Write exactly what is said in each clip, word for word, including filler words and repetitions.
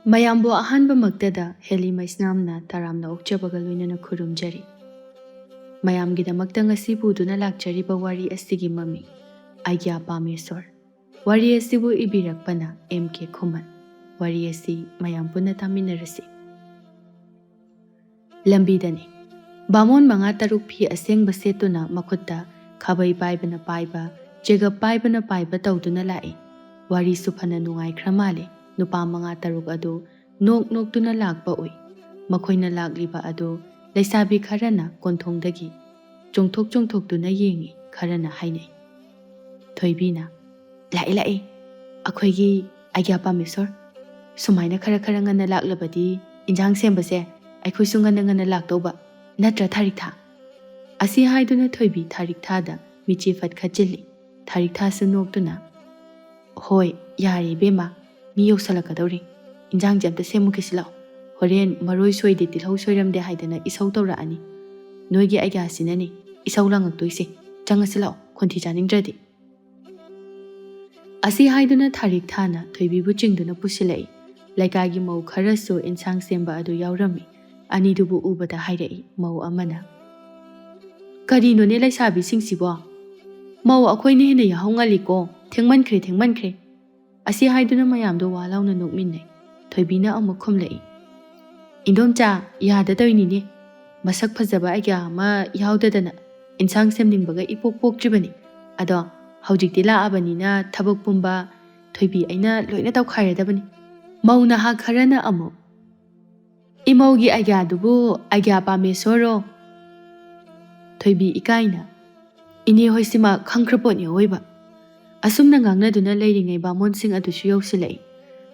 ꯃꯌꯥꯝꯕꯨ ꯑꯍꯥꯟꯕꯃꯛꯇꯗ ꯍꯦꯂꯤ ꯃꯩꯁꯅꯥꯝꯅ ꯇꯔꯥꯝꯅ ꯑꯣꯛꯆꯕꯒ ꯂꯣꯏꯅꯅ ꯈꯨꯔꯨꯝꯖꯔꯤ꯫ ꯃꯌꯥꯝꯒꯤꯗꯃꯛꯇ ꯉꯁꯤ ꯄꯨꯗꯨꯅ ꯂꯥꯛꯆꯔꯤꯕ ꯋꯥꯔꯤ ꯑꯁꯤꯒꯤ ꯃꯃꯤꯡ ꯑꯩꯒ꯭ꯌꯥ ꯄꯥꯃꯦꯁꯣꯔ꯫ ꯋꯥꯔꯤ ꯑꯁꯤꯕꯨ ꯏꯕꯤꯔꯛꯄꯅ ꯑꯦꯝ ꯀꯦ ꯈꯨꯃꯟ꯫ ꯋꯥꯔꯤ ꯑꯁꯤ ꯃꯌꯥꯝ ꯄꯨꯟꯅ ꯇꯥꯃꯤꯟꯅꯔꯁꯤ꯫ ꯂꯝꯕꯤꯗꯅꯤ꯫ ꯕꯥꯃꯣꯟ ꯃꯉꯥ ꯇꯔꯨꯛ ꯐꯤ ꯑꯁꯦꯡꯕ ꯁꯦꯠꯇꯨꯅ ꯃꯈꯨꯠꯇ ꯈꯥꯕꯩ ꯄꯥꯏꯕꯅ ꯄꯥꯏꯕ, ꯆꯦꯒꯞ ꯄꯥꯏꯕꯅ ꯄꯥꯏꯕ ꯇꯧꯗꯨꯅ ꯂꯥꯛꯏ꯫ ꯋꯥꯔꯤꯁꯨ ꯐꯅ ꯅꯨꯡꯉꯥꯏꯈ꯭ꯔ ꯃꯥꯜꯂꯦ꯫ ꯅꯨꯄꯥ ꯃꯉꯥ ꯇꯔꯨꯛ ꯑꯗꯨ ꯅꯣꯛ ꯅꯣꯛꯇꯨꯅ ꯂꯥꯛꯄ ꯎꯏ꯫ ꯃꯈꯣꯏꯅ ꯂꯥꯛꯂꯤꯕ ꯑꯗꯨ ꯂꯩꯁꯥꯕꯤ ꯈꯔꯅ ꯀꯣꯟꯊꯣꯡꯗꯒꯤ ꯆꯣꯡꯊꯣꯛ ꯆꯣꯡꯊꯣꯛꯇꯨꯅ ꯌꯦꯡꯏ, ꯈꯔꯅ ꯍꯥꯏꯅꯩ, ꯊꯣꯏꯕꯤꯅ, "ꯂꯥꯛꯑꯦ, ꯂꯥꯛꯑꯦ, ꯑꯩꯈꯣꯏꯒꯤ ꯑꯩꯒ꯭ꯌꯥ ꯄꯥꯃꯦꯁꯣꯔ꯫ ꯁꯨꯃꯥꯏꯅ ꯈꯔ ꯈꯔ ꯉꯟꯅ ꯂꯥꯛꯂꯕꯗꯤ ꯏꯟꯖꯥꯡ ꯁꯦꯝꯕꯁꯦ ꯑꯩꯈꯣꯏꯁꯨ ꯉꯟꯅ ꯉꯟꯅ ꯂꯥꯛꯇꯧꯕ, ꯅꯠꯇ꯭ꯔꯥ ꯊꯥꯔꯤꯛꯊꯥ?" ꯑꯁꯤ ꯍꯥꯏꯗꯨꯅ ꯊꯣꯏꯕꯤ ꯊꯥꯔꯤꯛꯊꯥꯗ ꯃꯤꯠꯆꯤ ꯐꯠ ꯈꯠꯆꯤꯜꯂꯤ꯫ ꯊꯥꯔꯤꯛꯊꯥꯁꯨ ꯅꯣꯛꯇꯨꯅ, "ꯍꯣꯏ, ꯌꯥꯔꯦ ꯏꯕꯦꯝꯃ, ꯃꯤ ꯌꯧꯁꯜꯂꯛꯀꯗꯧꯔꯦ꯫ ꯏꯟꯖꯥꯡꯁꯦ ꯑꯝꯇ ꯁꯦꯝꯃꯨꯈꯤꯁꯤ ꯂꯥꯛꯑꯣ꯫ ꯍꯣꯔꯦꯟ ꯃꯔꯣꯏ ꯁꯣꯏꯗꯦ, ꯇꯤꯜꯍꯧ ꯁꯣꯏꯔꯝꯗꯦ ꯍꯥꯏꯗꯅ ꯏꯁꯧ ꯇꯧꯔꯛꯑꯅꯤ꯫ ꯅꯣꯏꯒꯤ ꯑꯩꯒ꯭ꯌꯥꯁꯤꯅꯅꯦ ꯏꯁꯧ ꯂꯥꯡꯉꯛꯇꯣꯏꯁꯦ꯫ ꯆꯪꯉꯁꯤ ꯂꯥꯛꯑꯣ, ꯈꯣꯟꯊꯤ ꯆꯥꯅꯤꯡꯗ꯭ꯔꯗꯤ꯫" ꯑꯁꯤ ꯍꯥꯏꯗꯨꯅ ꯊꯥꯔꯤꯛ ꯊꯥꯅ ꯊꯣꯏꯕꯤꯕꯨ ꯆꯤꯡꯗꯨꯅ ꯄꯨꯁꯤꯜꯂꯛꯏ꯫ ꯂꯩꯀꯥꯏꯒꯤ ꯃꯧ ꯈꯔꯁꯨ ꯏꯟꯁꯥꯡ ꯁꯦꯝꯕ ꯑꯗꯨ ꯌꯥꯎꯔꯝꯃꯤ꯫ ꯑꯅꯤꯗꯨꯕꯨ ꯎꯕꯗ ꯍꯥꯏꯔꯛꯏ ꯃꯧ ꯑꯃꯅ, "ꯀꯔꯤꯅꯣꯅꯦ ꯂꯩꯁꯥꯕꯤꯁꯤꯡꯁꯤꯕꯣ? ꯃꯧ ꯑꯩꯈꯣꯏꯅ ꯍꯦꯟꯅ ꯌꯥꯍꯧ ꯉꯜꯂꯤꯀꯣ꯫ ꯊꯦꯡꯃꯟꯈ꯭ꯔꯦ, ꯊꯦꯡꯃꯟꯈ꯭ꯔꯦ꯫" ꯑꯁꯤ ꯍꯥꯏꯗꯨꯅ ꯃꯌꯥꯝꯗꯣ ꯋꯥ ꯂꯥꯎꯅ ꯅꯣꯛꯃꯤꯟꯅꯩ꯫ ꯊꯣꯏꯕꯤꯅ ꯑꯃꯨꯛ ꯈꯨꯝꯂꯛꯏ, "ꯏꯟꯗꯣꯝꯆꯥ, ꯌꯥꯗ ꯇꯧꯏꯅꯤꯅꯦ꯫ ꯃꯁꯛ ꯐꯖꯕ ꯑꯩꯒ꯭ꯌꯥ ꯑꯃ ꯌꯥꯎꯗꯗꯅ ꯏꯟꯁꯥꯡ ꯁꯦꯝꯅꯤꯡꯕꯒ ꯏꯄꯣꯛ ꯄꯣꯛꯇ꯭ꯔꯤꯕꯅꯤ꯫ ꯑꯗꯣ ꯍꯧꯖꯤꯛꯇꯤ ꯂꯥꯛꯑꯕꯅꯤꯅ ꯊꯕꯛ ꯄꯨꯝꯕ ꯊꯣꯏꯕꯤ ꯑꯩꯅ ꯂꯣꯏꯅ ꯇꯧꯈꯥꯏꯔꯗꯕꯅꯤ꯫" ꯃꯧ ꯅꯍꯥ ꯈꯔꯅ ꯑꯃꯨꯛ, "ꯏꯃꯧꯒꯤ ꯑꯩꯒ꯭ꯌꯥꯗꯨꯕꯨ ꯑꯩꯒ꯭ꯌꯥ ꯄꯥꯃꯦꯁꯣꯔꯣ?" ꯊꯣꯏꯕꯤ ꯏꯀꯥꯏꯅ, "ꯏꯅꯦ ꯍꯣꯏꯁꯤꯃ ꯈꯪꯈ꯭ꯔ ꯄꯣꯠꯅꯤ ꯑꯋꯣꯏꯕ꯫" ꯑꯁꯨꯝꯅ ꯉꯥꯡꯅꯗꯨꯅ ꯂꯩꯔꯤꯉꯩ ꯕꯥꯃꯣꯟꯁꯤꯡ ꯑꯗꯨꯁꯨ ꯌꯧꯁꯤꯜꯂꯛꯏ꯫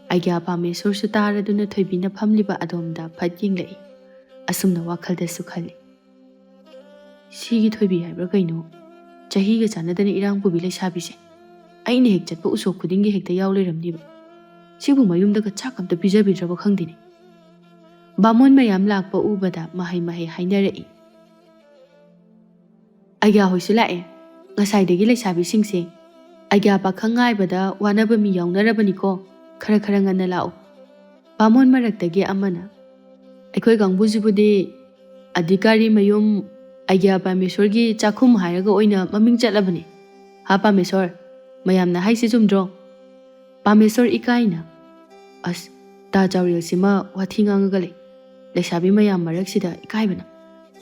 ꯑꯩꯒ꯭ꯌꯥ ꯄꯥꯃꯦꯁꯣꯔꯁꯨ ꯇꯥꯔꯗꯨꯅ ꯊꯣꯏꯕꯤꯅ ꯐꯝꯂꯤꯕ ꯑꯗꯣꯝꯗ ꯐꯠ ꯌꯦꯡꯂꯛꯏ꯫ ꯑꯁꯨꯝꯅ ꯋꯥꯈꯜꯗꯁꯨ ꯈꯜꯂꯤ, "ꯁꯤꯒꯤ ꯊꯣꯏꯕꯤ ꯍꯥꯏꯕ꯭ꯔꯥ ꯀꯩꯅꯣ? ꯆꯍꯤꯒ ꯆꯥꯟꯅꯗꯅ ꯏꯔꯥꯡ ꯄꯨꯕꯤ ꯂꯩꯁꯥꯕꯤꯁꯦ꯫ ꯑꯩꯅ ꯍꯦꯛ ꯆꯠꯄ ꯎꯁꯣꯞ ꯈꯨꯗꯤꯡꯒꯤ ꯍꯦꯛꯇ ꯌꯥꯎ ꯂꯩꯔꯝꯅꯤꯕ꯫ ꯁꯤꯕꯨ ꯃꯌꯨꯝꯗꯒ ꯆꯥꯛ ꯑꯝꯇ ꯄꯤꯖꯕꯤꯗ꯭ꯔꯕ ꯈꯪꯗꯦꯅꯦ꯫" ꯕꯥꯃꯣꯟ ꯃꯌꯥꯝ ꯂꯥꯛꯄ ꯎꯕꯗ ꯃꯍꯩ ꯃꯍꯩ ꯍꯥꯏꯅꯔꯛꯏ꯫ "ꯑꯩꯒ꯭ꯌꯥ ꯍꯣꯏꯁꯨ ꯂꯥꯛꯑꯦ꯫ ꯉꯁꯥꯏꯗꯒꯤ ꯂꯩꯁꯥꯕꯤꯁꯤꯡꯁꯦ ꯑꯩꯒ꯭ꯌꯥ ꯄꯥꯈꯪ ꯉꯥꯏꯕꯗ ꯋꯥꯅꯕ ꯃꯤ ꯌꯥꯎꯅꯔꯕꯅꯤꯀꯣ꯫ ꯈꯔ ꯈꯔ ꯉꯟꯅ ꯂꯥꯛꯑꯣ꯫" ꯕꯥꯃꯣꯟ ꯃꯔꯛꯇꯒꯤ ꯑꯃꯅ, "ꯑꯩꯈꯣꯏ ꯀꯥꯡꯕꯨꯁꯤꯕꯨꯗꯤ ꯑꯙꯤꯀꯥꯔꯤ ꯃꯌꯨꯝ ꯑꯩꯒ꯭ꯌꯥ ꯄꯥꯃꯦꯁꯣꯔꯒꯤ ꯆꯥꯛꯈꯨꯝ ꯍꯥꯏꯔꯒ ꯑꯣꯏꯅ ꯃꯃꯤꯡ ꯆꯠꯂꯕꯅꯤ꯫ ꯍꯥ ꯄꯥꯃꯦꯁꯣꯔ, ꯃꯌꯥꯝꯅ ꯍꯥꯏꯁꯤ ꯆꯨꯝꯗ꯭ꯔꯣ?" ꯄꯥꯃꯦꯁꯣꯔ ꯏꯀꯥꯏꯅ, "ꯑꯁ, ꯇꯥ ꯆꯥꯎꯔꯦꯜꯁꯤꯃ ꯋꯥꯊꯤ ꯉꯥꯡꯉꯒ ꯂꯩ꯫ ꯂꯩꯁꯥꯕꯤ ꯃꯌꯥꯝ ꯃꯔꯛꯁꯤꯗ ꯏꯀꯥꯏꯕꯅ꯫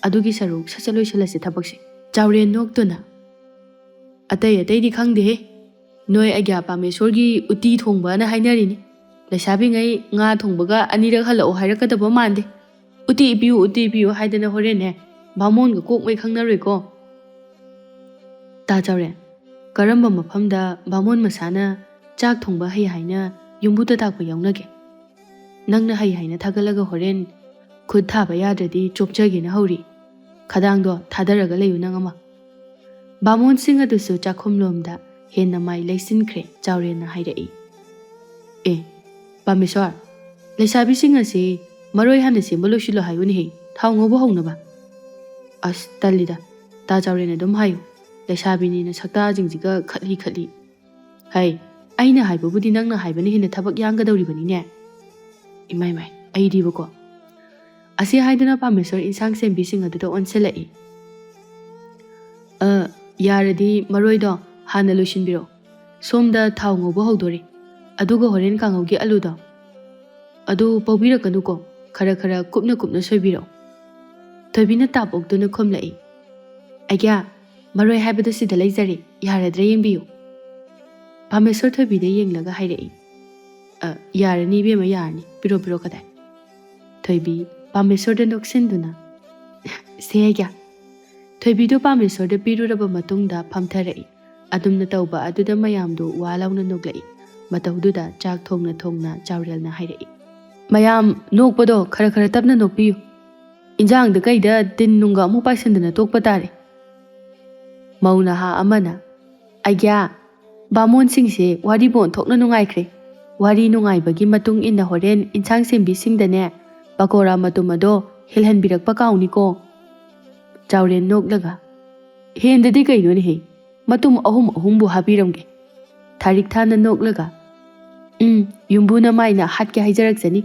ꯑꯗꯨꯒꯤ ꯁꯔꯨꯛ ꯁꯠ ꯁꯠ ꯂꯣꯏꯁꯤꯜꯂꯁꯤ ꯊꯕꯛꯁꯦ꯫" ꯆꯥꯎꯔꯦꯜ ꯅꯣꯛꯇꯨꯅ, "ꯑꯇꯩ ꯑꯇꯩꯗꯤ ꯈꯪꯗꯦꯍꯦ꯫ ꯅꯣꯏ ꯑꯩꯒ꯭ꯌꯥ ꯄꯥꯃꯦꯁꯣꯔꯒꯤ ꯎꯇꯤ ꯊꯣꯡꯕꯅ ꯍꯥꯏꯅꯔꯤꯅꯤ꯫ ꯂꯩꯁꯥꯕꯤꯉꯩ ꯉꯥ ꯊꯣꯡꯕꯒ ꯑꯅꯤꯔꯛ ꯍꯜꯂꯛꯑꯣ ꯍꯥꯏꯔꯛꯀꯗꯕ ꯃꯥꯟꯗꯦ꯫ ꯎꯇꯤ ꯄꯤꯌꯨ, ꯎꯇꯤ ꯄꯤꯌꯨ ꯍꯥꯏꯗꯅ ꯍꯣꯔꯦꯟꯅꯦ ꯕꯥꯃꯣꯟꯒ ꯀꯣꯛꯃꯩ ꯈꯪꯅꯔꯣꯏꯀꯣ꯫" "ꯇꯥ ꯆꯥꯎꯔꯦꯜ, ꯀꯔꯝꯕ ꯃꯐꯝꯗ ꯕꯥꯃꯣꯟ ꯃꯁꯥꯅ ꯆꯥꯛ ꯊꯣꯡꯕ ꯍꯩ ꯍꯥꯏꯅ ꯌꯨꯝꯕꯨꯗ ꯇꯥꯛꯄ ꯌꯥꯎꯅꯒꯦ? ꯅꯪꯅ ꯍꯩ ꯍꯥꯏꯅ ꯊꯥꯒꯠꯂꯒ ꯍꯣꯔꯦꯟ ꯈꯨꯠ ꯊꯥꯕ ꯌꯥꯗ꯭ꯔꯗꯤ ꯆꯣꯞꯆꯒꯦꯅ ꯍꯧꯔꯤ꯫ ꯈꯗꯥꯡꯗꯣ ꯊꯥꯗꯔꯒ ꯂꯩꯌꯨ ꯅꯪ ꯑꯃ꯫" ꯕꯥꯃꯣꯟꯁꯤꯡ ꯑꯗꯨꯁꯨ ꯆꯥꯛꯈꯨꯝꯂꯣꯝꯗ ꯍꯦꯟꯅ ꯃꯥꯏ ꯂꯩꯁꯤꯟꯈ꯭ꯔꯦ꯫ ꯆꯥꯎꯔꯦꯜꯅ ꯍꯥꯏꯔꯛꯏ, "ꯑꯦ, ꯄꯥꯃꯦꯁꯣꯔ, ꯂꯩꯁꯥꯕꯤꯁꯤꯡ ꯑꯁꯤ ꯃꯔꯣꯏ ꯍꯥꯟꯅ ꯁꯦꯝꯕ ꯂꯣꯏꯁꯤꯜꯂꯣ ꯍꯥꯏꯌꯨꯅꯦꯍꯦ, ꯊꯥꯎ ꯉꯧꯕ ꯍꯧꯅꯕ꯫" "ꯑꯁ, ꯇꯜꯂꯤꯗ, ꯇꯥ ꯆꯥꯎꯔꯦꯜꯅ ꯑꯗꯨꯝ ꯍꯥꯏꯌꯨ꯫ ꯂꯩꯁꯥꯕꯤꯅꯤꯅ ꯁꯛꯇꯥꯁꯤꯡꯁꯤꯒ ꯈꯠꯂꯤ ꯈꯠꯂꯤ꯫" "ꯍꯩ, ꯑꯩꯅ ꯍꯥꯏꯕꯕꯨꯗꯤ ꯅꯪꯅ ꯍꯥꯏꯕꯅ ꯍꯦꯟꯅ ꯊꯕꯛ ꯌꯥꯡꯒꯗꯧꯔꯤꯕꯅꯤꯅꯦ꯫ ꯏꯃꯥꯏ ꯃꯥꯏ, ꯑꯩꯗꯤꯕꯀꯣ꯫" ꯑꯁꯤ ꯍꯥꯏꯗꯨꯅ ꯄꯥꯃꯦꯁꯣꯔ ꯏꯟꯁꯥꯡ ꯁꯦꯝꯕꯤꯁꯤꯡ ꯑꯗꯨꯗ ꯑꯣꯟꯁꯤꯜꯂꯛꯏ꯫ "ꯑ, ꯌꯥꯔꯗꯤ ꯃꯔꯣꯏꯗꯣ ꯍꯥꯟꯅ ꯂꯣꯏꯁꯤꯟꯕꯤꯔꯣ꯫ ꯁꯣꯝꯗ ꯊꯥꯎ ꯉꯧꯕ ꯍꯧꯗꯣꯔꯦ꯫ ꯑꯗꯨꯒ ꯍꯣꯔꯦꯟ ꯀꯥꯡꯉꯧꯒꯤ ꯑꯂꯨꯗꯣ, ꯑꯗꯨ ꯄꯧꯕꯤꯔꯛꯀꯅꯨꯀꯣ, ꯈꯔ ꯈꯔ ꯀꯨꯞꯅ ꯀꯨꯞꯅ ꯁꯣꯏꯕꯤꯔꯛꯑꯣ꯫" ꯊꯣꯏꯕꯤꯅ ꯇꯥꯞ ꯑꯣꯛꯇꯨꯅ ꯈꯨꯝꯂꯛꯏ, "ꯑꯩꯒ꯭ꯌꯥ, ꯃꯔꯣꯏ ꯍꯥꯏꯕꯗꯨ ꯁꯤꯗ ꯂꯩꯖꯔꯦ, ꯌꯥꯔꯗ꯭ꯔꯥ ꯌꯦꯡꯕꯤꯌꯨ꯫" ꯄꯥꯃꯦꯁꯣꯔ ꯊꯣꯏꯕꯤꯗ ꯌꯦꯡꯂꯒ ꯍꯥꯏꯔꯛꯏ, "ꯑ, ꯌꯥꯔꯅꯤ ꯏꯕꯦꯝꯃ, ꯌꯥꯔꯅꯤ, ꯄꯤꯔꯣ, ꯄꯤꯔꯣ ꯀꯗꯥꯏ꯫" ꯊꯣꯏꯕꯤ ꯄꯥꯃꯦꯁꯣꯔꯗ ꯅꯣꯛꯁꯤꯟꯗꯨꯅ, "ꯁꯦ ꯑꯩꯒ꯭ꯌꯥ꯫" ꯊꯣꯏꯕꯤꯗꯨ ꯄꯥꯃꯦꯁꯣꯔꯗ ꯄꯤꯔꯨꯔꯕ ꯃꯇꯨꯡꯗ ꯐꯝꯊꯔꯛꯏ꯫ ꯑꯗꯨꯝꯅ ꯇꯧꯕ ꯑꯗꯨꯗ ꯃꯌꯥꯝꯗꯨ ꯋꯥ ꯂꯥꯎꯅ ꯅꯣꯛꯂꯛꯏ꯫ ꯃꯇꯧꯗꯨꯗ ꯆꯥꯛ ꯊꯣꯡꯅ ꯊꯣꯡꯅ ꯆꯥꯎꯔꯦꯜꯅ ꯍꯥꯏꯔꯛꯏ, "ꯃꯌꯥꯝ ꯅꯣꯛꯄꯗꯣ ꯈꯔ ꯈꯔ ꯇꯞꯅ ꯅꯣꯛꯄꯤꯌꯨ꯫ ꯏꯟꯖꯥꯡꯗ ꯀꯩꯗ ꯇꯤꯟ ꯅꯨꯡꯒ ꯑꯃꯨꯛ ꯄꯥꯏꯁꯤꯟꯗꯅ ꯇꯣꯛꯄ ꯇꯥꯔꯦ꯫" ꯃꯧ ꯅꯍꯥ ꯑꯃꯅ, "ꯑꯩꯒ꯭ꯌꯥ, ꯕꯥꯃꯣꯟꯁꯤꯡꯁꯦ ꯋꯥꯔꯤꯕꯨ ꯑꯣꯟꯊꯣꯛꯅ ꯅꯨꯡꯉꯥꯏꯈ꯭ꯔꯦ꯫ ꯋꯥꯔꯤ ꯅꯨꯡꯉꯥꯏꯕꯒꯤ ꯃꯇꯨꯡ ꯏꯟꯅ ꯍꯣꯔꯦꯟ ꯏꯟꯁꯥꯡ ꯁꯦꯝꯕꯤꯁꯤꯡꯗꯅꯦ ꯄꯀꯣꯔꯥ ꯃꯇꯨꯝ ꯑꯗꯣ ꯍꯦꯜꯍꯟꯕꯤꯔꯛꯄ ꯀꯥꯎꯅꯤꯀꯣ꯫" ꯆꯥꯎꯔꯦꯜ ꯅꯣꯛꯂꯒ, "ꯍꯦꯟꯗꯗꯤ ꯀꯩꯅꯣꯅꯦꯍꯦ, ꯃꯇꯨꯝ ꯑꯍꯨꯝ ꯑꯍꯨꯝꯕꯨ ꯍꯥꯞꯄꯤꯔꯝꯒꯦ꯫" ꯊꯥꯔꯤꯛ ꯊꯥꯅ ꯅꯣꯛꯂꯒ, "ꯎꯝ, ꯌꯨꯝꯕꯨꯅ ꯃꯥꯏꯅ ꯍꯥꯠꯀꯦ ꯍꯥꯏꯖꯔꯛꯆꯅꯤ꯫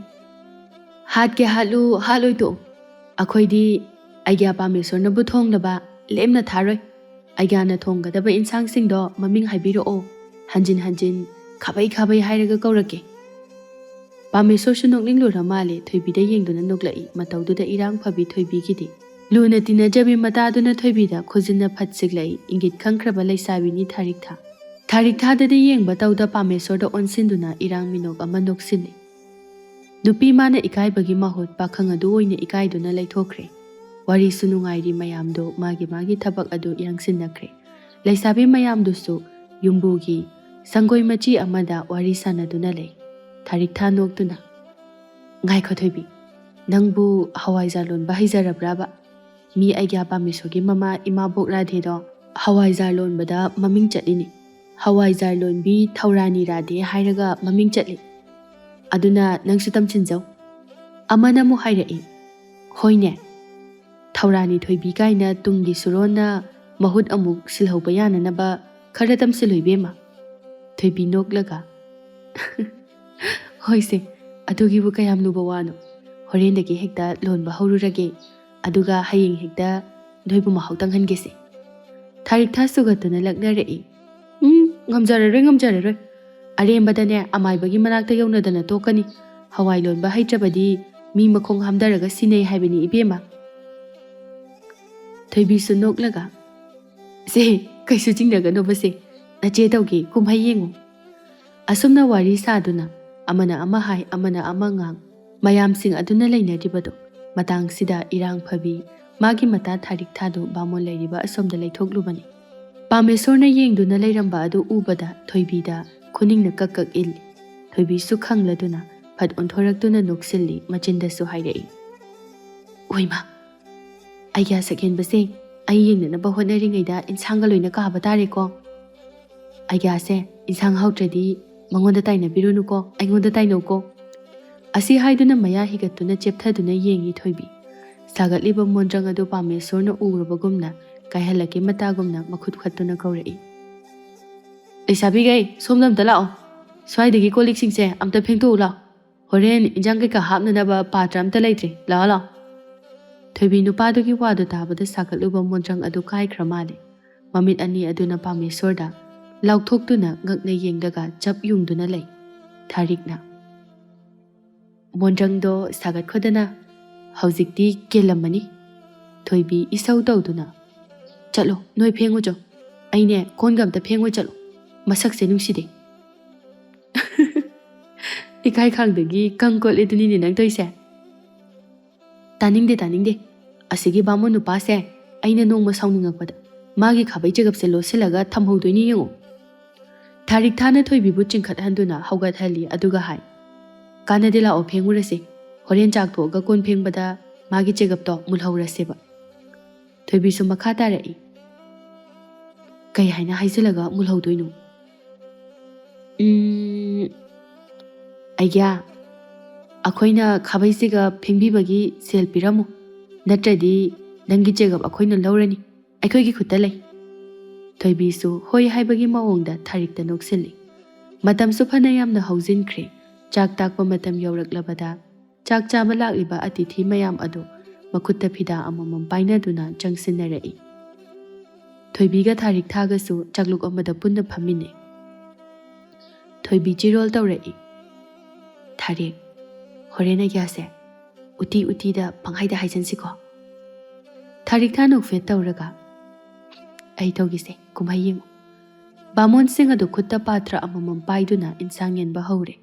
ꯍꯥꯠꯀꯦ ꯍꯥꯠꯂꯨ, ꯍꯥꯠꯂꯣꯏ ꯇꯣꯛꯎ꯫ ꯑꯩꯈꯣꯏꯗꯤ ꯑꯩꯒ꯭ꯌꯥ ꯄꯥꯃꯦꯁꯣꯔꯅꯕꯨ ꯊꯣꯡꯂꯕ ꯂꯦꯝꯅ ꯊꯥꯔꯣꯏ꯫ ꯑꯩꯒ꯭ꯌꯥꯅ ꯊꯣꯡꯒꯗꯕ ꯏꯟꯁꯥꯡꯁꯤꯡꯗꯣ ꯃꯃꯤꯡ ꯍꯥꯏꯕꯤꯔꯛꯑꯣ꯫ ꯍꯟꯖꯤꯟ ꯍꯟꯖꯤꯟ ꯈꯥꯕꯩ ꯈꯥꯕꯩ ꯍꯥꯏꯔꯒ ꯀꯧꯔꯛꯀꯦ꯫" ꯄꯥꯃꯦꯁꯣꯔꯁꯨ ꯅꯣꯛꯅꯤꯡꯂꯨꯔ ꯃꯥꯜꯂꯦ꯫ ꯊꯣꯏꯕꯤꯗ ꯌꯦꯡꯗꯨꯅ ꯅꯣꯛꯂꯛꯏ꯫ ꯃꯇꯧꯗꯨꯗ ꯏꯔꯥꯡ ꯐꯕꯤ ꯊꯣꯏꯕꯤꯒꯤꯗꯤ ꯂꯨꯅ ꯇꯤꯟꯅꯖꯕꯤ ꯃꯇꯥꯗꯨꯅ ꯊꯣꯏꯕꯤꯗ ꯈꯨꯖꯤꯟꯅ ꯐꯠ ꯁꯤꯛꯂꯛꯏ꯫ ꯏꯪꯒꯤꯠ ꯈꯪꯈ꯭ꯔꯕ ꯂꯩꯁꯥꯕꯤꯅꯤ ꯊꯥꯔꯤꯛꯊꯥ꯫ ꯊꯥꯔꯤꯛꯊꯥꯗꯗꯤ ꯌꯦꯡꯕ ꯇꯧꯗ ꯄꯥꯃꯦꯁꯣꯔꯗ ꯑꯣꯟꯁꯤꯟꯗꯨꯅ ꯏꯔꯥꯡ ꯃꯤꯅꯣꯛ ꯑꯃ ꯅꯣꯛꯁꯤꯜꯂꯤ꯫ ꯅꯨꯄꯤ ꯃꯥꯅ ꯏꯀꯥꯏꯕꯒꯤ ꯃꯍꯨꯠ ꯄꯥꯈꯪ ꯑꯗꯨ ꯑꯣꯏꯅ ꯏꯀꯥꯏꯗꯨꯅ ꯂꯩꯊꯣꯛꯈ꯭ꯔꯦ꯫ ꯋꯥꯔꯤꯁꯨ ꯅꯨꯡꯉꯥꯏꯔꯤ ꯃꯌꯥꯝꯗꯣ ꯃꯥꯒꯤ ꯃꯥꯒꯤ ꯊꯕꯛ ꯑꯗꯨ ꯌꯥꯡꯁꯤꯟꯅꯈ꯭ꯔꯦ꯫ ꯂꯩꯁꯥꯕꯤ ꯃꯌꯥꯝꯗꯨꯁꯨ ꯌꯨꯝꯕꯨꯒꯤ ꯁꯪꯒꯣꯏ ꯃꯆꯤ ꯑꯃꯗ ꯋꯥꯔꯤ ꯁꯥꯟꯅꯗꯨꯅ ꯂꯩ꯫ ꯊꯥꯔꯤꯛꯊꯥ ꯅꯣꯛꯇꯨꯅ, "ꯉꯥꯏꯈꯣ ꯊꯣꯏꯕꯤ, ꯅꯪꯕꯨ ꯍꯋꯥꯏꯖꯥꯔ ꯂꯣꯟꯕ ꯍꯩꯖꯔꯕ꯭ꯔꯕ? ꯃꯤ ꯑꯩꯒ꯭ꯌꯥ ꯄꯥꯃꯦꯁꯣꯔꯒꯤ ꯃꯃꯥ ꯏꯃꯥꯕꯣꯛ ꯔꯥꯙꯦꯗꯣ ꯍꯋꯥꯏꯖꯥꯔ ꯂꯣꯟꯕꯗ ꯃꯃꯤꯡ ꯆꯠꯂꯤꯅꯤ꯫ ꯍꯋꯥꯏꯖꯥꯔ ꯂꯣꯟꯕꯤ ꯊꯧꯔꯥꯅꯤ ꯔꯥꯙꯦ ꯍꯥꯏꯔꯒ ꯃꯃꯤꯡ ꯆꯠꯂꯤ꯫ ꯑꯗꯨꯅ ꯅꯪꯁꯨ ꯇꯝꯁꯤꯟꯖꯧ꯫" ꯑꯃꯅ ꯑꯃꯨꯛ ꯍꯥꯏꯔꯛꯏ, "ꯍꯣꯏꯅꯦ, ꯊꯧꯔꯥꯅꯤ ꯊꯣꯏꯕꯤ ꯀꯥꯏꯅ ꯇꯨꯡꯒꯤ ꯁꯨꯔꯣꯟꯅ ꯃꯍꯨꯠ ꯑꯃꯨꯛ ꯁꯤꯜꯍꯧꯕ ꯌꯥꯅꯅꯕ ꯈꯔ ꯇꯝꯁꯤꯜꯂꯨ ꯏꯕꯦꯝꯃ꯫" ꯊꯣꯏꯕꯤ ꯅꯣꯛꯂꯒ, "ꯍꯣꯏꯁꯦ, ꯑꯗꯨꯒꯤꯕꯨ ꯀꯌꯥꯝ ꯂꯨꯕ ꯋꯥꯅꯣ? ꯍꯣꯔꯦꯟꯗꯒꯤ ꯍꯦꯛꯇ ꯂꯣꯟꯕ ꯍꯧꯔꯨꯔꯒꯦ, ꯑꯗꯨꯒ ꯍꯌꯦꯡ ꯍꯦꯛꯇ ꯅꯣꯏꯕꯨ ꯃꯍꯥꯎ ꯇꯪꯍꯟꯒꯦꯁꯦ꯫" ꯊꯥꯔꯤꯛꯊꯥ ꯁꯨꯒꯠꯇꯨꯅ ꯂꯛꯅꯔꯛꯏ꯫ "ꯎꯝ, ꯉꯝꯖꯔꯔꯣꯏ, ꯉꯝꯖꯔꯔꯣꯏ꯫ ꯑꯔꯦꯝꯕꯗꯅꯦ ꯑꯃꯥꯏꯕꯒꯤ ꯃꯅꯥꯛꯇ ꯌꯧꯅꯗꯅ ꯇꯣꯛꯀꯅꯤ꯫ ꯍꯋꯥꯏ ꯂꯣꯟꯕ ꯍꯩꯇ꯭ꯔꯕꯗꯤ ꯃꯤ ꯃꯈꯣꯡ ꯍꯥꯝꯗꯔꯒ ꯁꯤꯅꯩ ꯍꯥꯏꯕꯅꯤ ꯏꯕꯦꯝꯃ꯫" ꯊꯣꯏꯕꯤꯁꯨ ꯅꯣꯛꯂꯒ, "ꯁꯦ, ꯀꯩꯁꯨ ꯆꯤꯡꯅꯒꯅꯣꯕꯁꯦ, ꯅꯆꯦ ꯇꯧꯒꯦ, ꯀꯨꯝꯍꯩ ꯌꯦꯡꯉꯨ꯫" ꯑꯁꯨꯝꯅ ꯋꯥꯔꯤ ꯁꯥꯗꯨꯅ ꯑꯃꯅ ꯑꯃ ꯍꯥꯏ, ꯑꯃꯅ ꯑꯃ ꯉꯥꯡ, ꯃꯌꯥꯝꯁꯤꯡ ꯑꯗꯨꯅ ꯂꯩꯅꯔꯤꯕꯗꯣ꯫ ꯃꯇꯥꯡꯁꯤꯗ ꯏꯔꯥꯡ ꯐꯕꯤ ꯃꯥꯒꯤ ꯃꯇꯥ ꯊꯥꯔꯤꯛ ꯊꯥꯗꯨ ꯕꯥꯃꯣꯟ ꯂꯩꯔꯤꯕ ꯑꯁꯣꯝꯗ ꯂꯩꯊꯣꯛꯂꯨꯕꯅꯤ꯫ ꯄꯥꯃꯦꯁꯣꯔꯅ ꯌꯦꯡꯗꯨꯅ ꯂꯩꯔꯝꯕ ꯑꯗꯨ ꯎꯕꯗ ꯊꯣꯏꯕꯤꯗ ꯈꯨꯅꯤꯡꯅ ꯀꯛ ꯀꯛ ꯏꯜꯂꯤ꯫ ꯊꯣꯏꯕꯤꯁꯨ ꯈꯪꯂꯗꯨꯅ ꯐꯠ ꯑꯣꯟꯊꯣꯔꯛꯇꯨꯅ ꯅꯣꯛꯁꯤꯜꯂꯤ, ꯃꯆꯤꯟꯗꯁꯨ ꯍꯥꯏꯔꯛꯏ, "ꯑꯣꯏꯃ, ꯑꯩꯒ꯭ꯌꯥ ꯁꯛꯍꯦꯟꯕꯁꯦ ꯑꯩ ꯌꯦꯡꯅꯅꯕ ꯍꯣꯠꯅꯔꯤꯉꯩꯗ ꯏꯟꯁꯥꯡꯒ ꯂꯣꯏꯅ ꯀꯥꯕ ꯇꯥꯔꯦꯀꯣ꯫ ꯑꯩꯒ꯭ꯌꯥꯁꯦ ꯏꯟꯁꯥꯡ ꯍꯥꯎꯇ꯭ꯔꯗꯤ ꯃꯉꯣꯟꯗ ꯇꯥꯏꯅꯕꯤꯔꯨꯅꯨꯀꯣ, ꯑꯩꯉꯣꯟꯗ ꯇꯥꯏꯅꯧꯀꯣ꯫" ꯑꯁꯤ ꯍꯥꯏꯗꯨꯅ ꯃꯌꯥ ꯍꯤꯒꯠꯇꯨꯅ ꯆꯦꯞꯊꯗꯨꯅ ꯌꯦꯡꯉꯤ ꯊꯣꯏꯕꯤ꯫ ꯁꯥꯒꯠꯂꯤꯕ ꯃꯣꯟꯗ꯭ꯔꯪ ꯑꯗꯨ ꯄꯥꯃꯦꯁꯣꯔꯅ ꯎꯔꯕꯒꯨꯝꯅ ꯀꯥꯏꯍꯜꯂꯛꯀꯦ ꯃꯇꯥꯒꯨꯝꯅ ꯃꯈꯨꯠ ꯈꯠꯇꯨꯅ ꯀꯧꯔꯛꯏ, "ꯂꯩꯁꯥꯕꯤꯈꯩ, ꯁꯣꯝꯗ ꯑꯝꯇ ꯂꯥꯛꯑꯣ꯫ "ꯁ꯭ꯋꯥꯏꯗꯒꯤ ꯀꯣꯜ ꯂꯤꯛꯁꯤꯡꯁꯦ ꯑꯝꯇ ꯐꯦꯡꯗꯣꯛꯎ ꯂꯥꯎ꯫ ꯍꯣꯔꯦꯟ ꯏꯟꯖꯥꯡ ꯀꯩꯀꯥ ꯍꯥꯞꯅꯅꯕ ꯄꯥꯇ꯭ꯔ ꯑꯝꯇ ꯂꯩꯇ꯭ꯔꯦ꯫ ꯂꯥꯛꯑꯣ, ꯂꯥꯛꯑꯣ꯫" ꯊꯣꯏꯕꯤ ꯅꯨꯄꯥꯗꯨꯒꯤ ꯋꯥꯗꯨ ꯇꯥꯕꯗ ꯁꯥꯒꯠꯂꯨꯕ ꯃꯣꯟꯗ꯭ꯔꯪ ꯑꯗꯨ ꯀꯥꯏꯈ꯭ꯔ ꯃꯥꯜꯂꯦ꯫ ꯃꯃꯤꯠ ꯑꯅꯤ ꯑꯗꯨꯅ ꯄꯥꯃꯦꯁꯣꯔꯗ ꯂꯥꯎꯊꯣꯛꯇꯨꯅ ꯉꯛꯅ ꯌꯦꯡꯂꯒ ꯆꯞ ꯌꯨꯡꯗꯨꯅ ꯂꯩ꯫ ꯊꯥꯔꯤꯛꯅ, "ꯃꯣꯟꯗ꯭ꯔꯪꯗꯣ ꯁꯥꯒꯠꯈꯣꯗꯅ ꯍꯧꯖꯤꯛꯇꯤ ꯀꯦꯜꯂꯝꯃꯅꯤ꯫" ꯊꯣꯏꯕꯤ ꯏꯁꯧ ꯇꯧꯗꯨꯅ, "ꯆꯠꯂꯣ, ꯅꯣꯏ ꯐꯦꯡꯉꯨꯆꯣ꯫ ꯑꯩꯅꯦ ꯀꯣꯟꯒ ꯑꯝꯇ ꯐꯦꯡꯉꯣꯏ꯫ ꯆꯠꯂꯣ, ꯃꯁꯛꯁꯦ ꯅꯨꯡꯁꯤꯗꯦ꯫" "ꯏꯀꯥꯏ ꯈꯥꯡꯗꯒꯤ ꯀꯪ ꯀꯣꯠꯂꯦꯗꯨꯅꯤꯅꯦ ꯅꯪ ꯇꯧꯏꯁꯦ꯫" "ꯇꯥꯅꯤꯡꯗꯦ, ꯇꯥꯅꯤꯡꯗꯦ꯫ ꯑꯁꯤꯒꯤ ꯕꯥꯃꯣꯟ ꯅꯨꯄꯥꯁꯦ ꯑꯩꯅ ꯅꯣꯡꯃ ꯁꯥꯎꯅꯤꯡꯉꯛꯄꯗ ꯃꯥꯒꯤ ꯈꯥꯕꯩ ꯆꯦꯒꯞꯁꯦ ꯂꯣꯠꯁꯤꯜꯂꯒ ꯊꯝꯍꯧꯗꯣꯏꯅꯤ ꯌꯦꯡꯉꯨ꯫" ꯊꯥꯔꯤꯛ ꯊꯥꯅ ꯊꯣꯏꯕꯤꯕꯨ ꯆꯤꯡꯈꯠꯍꯟꯗꯨꯅ ꯍꯧꯒꯠꯍꯜꯂꯤ, ꯑꯗꯨꯒ ꯍꯥꯏ, "ꯀꯥꯟꯅꯗꯦ, ꯂꯥꯛꯑꯣ ꯐꯦꯡꯉꯨꯔꯁꯦ꯫ ꯍꯣꯔꯦꯟ ꯆꯥꯛ ꯇꯣꯛꯑꯒ ꯀꯣꯟ ꯐꯦꯡꯕꯗ ꯃꯥꯒꯤ ꯆꯦꯒꯞꯇꯣ ꯃꯨꯜꯍꯧꯔꯁꯦꯕ꯫" ꯊꯣꯏꯕꯤꯁꯨ ꯃꯈꯥ ꯇꯥꯔꯛꯏ, "ꯀꯩ ꯍꯥꯏꯅ ꯍꯥꯏꯖꯤꯜꯂꯒ ꯃꯨꯜꯍꯧꯗꯣꯏꯅꯣ?" "ꯎꯝ, ꯑꯩꯒ꯭ꯌꯥ, ꯑꯩꯈꯣꯏꯅ ꯈꯥꯕꯩ ꯆꯦꯒꯞ ꯐꯦꯡꯕꯤꯕꯒꯤ ꯁꯦꯜ ꯄꯤꯔꯝꯃꯨ, ꯅꯠꯇ꯭ꯔꯗꯤ ꯅꯪꯒꯤ ꯆꯦꯒꯞ ꯑꯩꯈꯣꯏꯅ ꯂꯧꯔꯅꯤ꯫ ꯑꯩꯈꯣꯏꯒꯤ ꯈꯨꯠꯇ ꯂꯩ꯫" ꯊꯣꯏꯕꯤꯁꯨ ꯍꯣꯏ ꯍꯥꯏꯕꯒꯤ ꯃꯑꯣꯡꯗ ꯊꯥꯔꯤꯛꯇ ꯅꯣꯛꯁꯤꯜꯂꯤ꯫ ꯃꯇꯝꯁꯨ ꯐꯅ ꯌꯥꯝꯅ ꯍꯧꯖꯤꯟꯈ꯭ꯔꯦ꯫ ꯆꯥꯛ ꯇꯥꯛꯄ ꯃꯇꯝ ꯌꯧꯔꯛꯂꯕꯗ ꯆꯥꯛ ꯆꯥꯕ ꯂꯥꯛꯂꯤꯕ ꯑꯇꯤꯊꯤ ꯃꯌꯥꯝ ꯑꯗꯨ ꯃꯈꯨꯠꯇ ꯐꯤꯗꯥ ꯑꯃꯃꯝ ꯄꯥꯏꯅꯗꯨꯅ ꯆꯪꯁꯤꯟꯅꯔꯛꯏ꯫ ꯊꯣꯏꯕꯤꯒ ꯊꯥꯔꯤꯛ ꯊꯥꯒꯁꯨ ꯆꯥꯛꯂꯨꯛ ꯑꯃꯗ ꯄꯨꯟꯅ ꯐꯝꯃꯤꯟꯅꯩ꯫ ꯊꯣꯏꯕꯤ ꯆꯤꯔꯣꯜ ꯇꯧꯔꯛꯏ, "ꯊꯥꯔꯤꯛ, ꯍꯣꯔꯦꯟ ꯑꯩꯒ꯭ꯌꯥꯁꯦ ꯎꯇꯤ ꯎꯇꯤꯗ ꯄꯪꯍꯥꯏꯗ ꯍꯥꯏꯖꯟꯁꯤꯀꯣ?" ꯊꯥꯔꯤꯛ ꯊꯥ ꯅꯣꯛꯐꯦꯠ ꯇꯧꯔꯒ, "ꯑꯩ ꯇꯧꯒꯦꯁꯦ, ꯀꯨꯝꯍꯩ ꯌꯦꯡꯉꯨ꯫" ꯕꯥꯃꯣꯟꯁꯤꯡ ꯑꯗꯨ ꯈꯨꯠꯇ ꯄꯥꯇ꯭ꯔ ꯑꯃꯃꯝ ꯄꯥꯏꯗꯨꯅ ꯏꯟꯁꯥꯡ ꯌꯦꯟꯕ ꯍꯧꯔꯦ꯫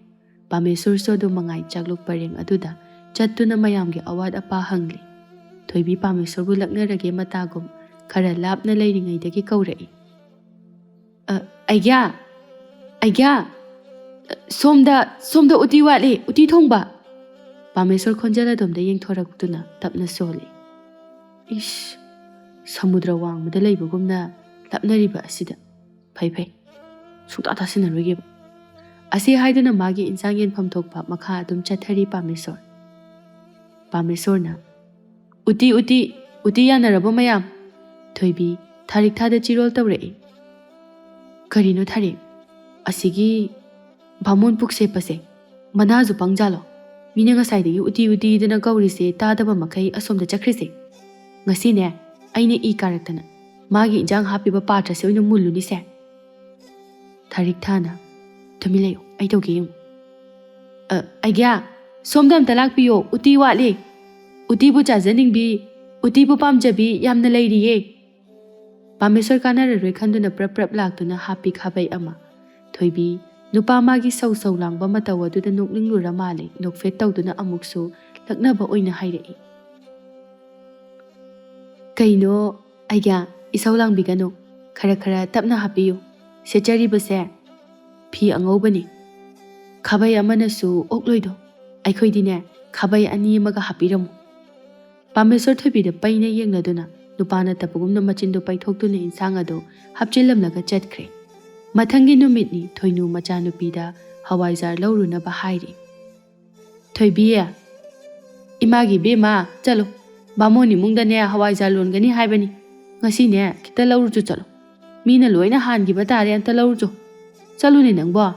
ꯄꯥꯃꯦꯁꯣꯔꯁꯨ ꯑꯗꯨ ꯃꯉꯥꯏ ꯆꯥꯛꯂꯨꯛ ꯄꯔꯦꯡ ꯑꯗꯨꯗ ꯆꯠꯇꯨꯅ ꯃꯌꯥꯝꯒꯤ ꯑꯋꯥꯠ ꯑꯄꯥ ꯍꯪꯂꯤ꯫ ꯊꯣꯏꯕꯤ ꯄꯥꯃꯦꯁꯣꯔꯕꯨ ꯂꯛꯅꯔꯒꯦ ꯃꯇꯥꯒꯨꯝ ꯈꯔ ꯂꯥꯞꯅ ꯂꯩꯔꯤꯉꯩꯗꯒꯤ ꯀꯧꯔꯛꯏ, "ꯑ, ꯑꯩꯒ꯭ꯌꯥ! ꯑꯩꯒ꯭ꯌꯥ! ꯁꯣꯝꯗ, ꯁꯣꯝꯗ ꯎꯇꯤ ꯋꯥꯠꯂꯤ, ꯎꯇꯤ ꯊꯣꯡꯕ!" ꯄꯥꯃꯦꯁꯣꯔ ꯈꯣꯟꯖꯦꯜ ꯑꯗꯣꯝꯗ ꯌꯦꯡꯊꯣꯔꯛꯇꯨꯅ ꯇꯞꯅ ꯁꯣꯜꯂꯤ꯫ ꯏꯁ, ꯁꯃꯨꯗ꯭ꯔ ꯋꯥꯡꯃꯗ ꯂꯩꯕꯒꯨꯝꯅ ꯂꯥꯞꯅꯔꯤꯕ ꯑꯁꯤꯗ꯫ ꯐꯩ, ꯐꯩ꯫ ꯁꯨꯡꯇꯥ ꯇꯥꯁꯤꯟꯅꯔꯣꯏꯒꯦꯕ꯫ ꯑꯁꯤ ꯍꯥꯏꯗꯨꯅ ꯃꯥꯒꯤ ꯏꯟꯁꯥꯡ ꯌꯦꯟꯐꯝ ꯊꯣꯛꯄ ꯃꯈꯥ ꯑꯗꯨꯝ ꯆꯠꯊꯔꯤ ꯄꯥꯃꯦꯁꯣꯔ꯫ ꯄꯥꯃꯦꯁꯣꯔꯅ, "ꯎꯇꯤ, ꯎꯇꯤ, ꯎꯇꯤ ꯌꯥꯅꯔꯕꯣ ꯃꯌꯥꯝ?" ꯊꯣꯏꯕꯤ ꯊꯥꯔꯤꯛ ꯊꯥꯗ ꯆꯤꯔꯣꯜ ꯇꯧꯔꯛꯏ꯫ "ꯀꯔꯤꯅꯣ ꯊꯥꯔꯤꯛ? ꯑꯁꯤꯒꯤ ꯕꯥꯃꯣꯟ ꯄꯨꯛꯁꯦꯞꯄꯁꯦ ꯃꯅꯥꯁꯨ ꯄꯪꯖꯥꯜꯂꯣ꯫ ꯃꯤꯅ ꯉꯁꯥꯏꯗꯒꯤ ꯎꯇꯤ ꯎꯇꯤꯗꯅ ꯀꯧꯔꯤꯁꯦ ꯇꯥꯗꯕ ꯃꯈꯩ ꯑꯁꯣꯝꯗ ꯆꯠꯈ꯭ꯔꯤꯁꯦ꯫ ꯉꯁꯤꯅꯦ ꯑꯩꯅ ꯏ ꯀꯥꯔꯛꯇꯅ ꯃꯥꯒꯤ ꯏꯟꯖꯥꯡ ꯍꯥꯞꯄꯤꯕ ꯄꯥꯇ꯭ꯔꯁꯦ ꯑꯣꯏꯅ ꯃꯨꯜꯂꯨꯅꯤꯁꯦ꯫ ꯊꯥꯔꯤꯛ ꯊꯥꯅ, "ꯇꯨꯃꯤꯟ ꯂꯩꯌꯨ, ꯑꯩ ꯇꯧꯒꯦ ꯌꯦꯡꯉꯨ꯫ ꯑ, ꯑꯩꯒ꯭ꯌꯥ, ꯁꯣꯝꯗ ꯑꯝꯇ ꯂꯥꯛꯄꯤꯌꯣ, ꯎꯇꯤ ꯋꯥꯠꯂꯤ꯫ ꯎꯇꯤꯕꯨ ꯆꯥꯖꯅꯤꯡꯕꯤ, ꯎꯇꯤꯕꯨ ꯄꯥꯝꯖꯕꯤ ꯌꯥꯝꯅ ꯂꯩꯔꯤꯌꯦ꯫" ꯄꯥꯃꯦꯁꯣꯔ ꯀꯥꯟꯅꯔꯔꯣꯏ ꯈꯟꯗꯨꯅ ꯄ꯭ꯔꯞ ꯄ꯭ꯔꯞ ꯂꯥꯛꯇꯨꯅ ꯍꯥꯞꯄꯤ ꯈꯥꯕꯩ ꯑꯃ꯫ ꯊꯣꯏꯕꯤ, ꯅꯨꯄꯥ ꯃꯥꯒꯤ ꯁꯧ ꯁꯧ ꯂꯥꯡꯕ ꯃꯇꯧ ꯑꯗꯨꯗ ꯅꯣꯛꯅꯤꯡꯂꯨꯔ ꯃꯥꯜꯂꯦ, ꯅꯣꯛꯐꯦꯠ ꯇꯧꯗꯨꯅ ꯑꯃꯨꯛꯁꯨ ꯂꯛꯅꯕ ꯑꯣꯏꯅ ꯍꯥꯏꯔꯛꯏ꯫ "ꯀꯩꯅꯣ, ꯑꯩꯒ꯭ꯌꯥ, ꯏꯁꯧ ꯂꯥꯡꯕꯤꯒꯅꯨ, ꯈꯔ ꯈꯔ ꯇꯞꯅ ꯍꯥꯞꯄꯤꯌꯨ꯫ ꯁꯦꯠꯆꯔꯤꯕꯁꯦ ꯐꯤ ꯑꯉꯧꯕꯅꯤ꯫ ꯈꯥꯕꯩ ꯑꯃꯅꯁꯨ ꯑꯣꯛꯂꯣꯏꯗꯣ, ꯑꯩꯈꯣꯏꯗꯤꯅꯦ ꯈꯥꯕꯩ ꯑꯅꯤ ꯑꯃꯒ ꯍꯥꯞꯄꯤꯔꯝꯃꯨ꯫" ꯄꯥꯃꯦꯁꯣꯔ ꯊꯣꯏꯕꯤꯗ ꯄꯩꯅ ꯌꯦꯡꯂꯗꯨꯅ ꯅꯨꯄꯥ ꯅꯠꯇꯕꯒꯨꯝꯅ ꯃꯆꯤꯟꯗꯣ ꯄꯩꯊꯣꯛꯇꯨꯅ ꯏꯟꯁꯥꯡ ꯑꯗꯨ ꯍꯥꯞꯆꯤꯜꯂꯝꯂꯒ ꯆꯠꯈ꯭ꯔꯦ꯫ ꯃꯊꯪꯒꯤ ꯅꯨꯃꯤꯠꯅꯤ ꯊꯣꯏꯅꯨ ꯃꯆꯥꯅꯨꯄꯤꯗ ꯍꯋꯥꯏꯖꯥꯔ ꯂꯧꯔꯨꯅꯕ ꯍꯥꯏꯔꯤ꯫ "ꯊꯣꯏꯕꯤ, ꯏꯃꯥꯒꯤ ꯏꯕꯦꯝꯃ, ꯆꯠꯂꯣ, ꯕꯥꯃꯣꯟ ꯏꯃꯨꯡꯗꯅꯦ ꯍꯋꯥꯏꯖꯥꯔ ꯂꯣꯟꯒꯅꯤ ꯍꯥꯏꯕꯅꯤ꯫ ꯉꯁꯤꯅꯦ ꯈꯤꯇ ꯂꯧꯔꯨꯆꯣ ꯆꯠꯂꯣ꯫ ꯃꯤꯅ ꯂꯣꯏꯅ ꯍꯥꯟꯈꯤꯕ ꯇꯥꯔꯦ, ꯑꯝꯇ ꯂꯧꯔꯨꯆꯣ꯫ ꯆꯠꯂꯨꯅꯦ ꯅꯪꯕꯣ꯫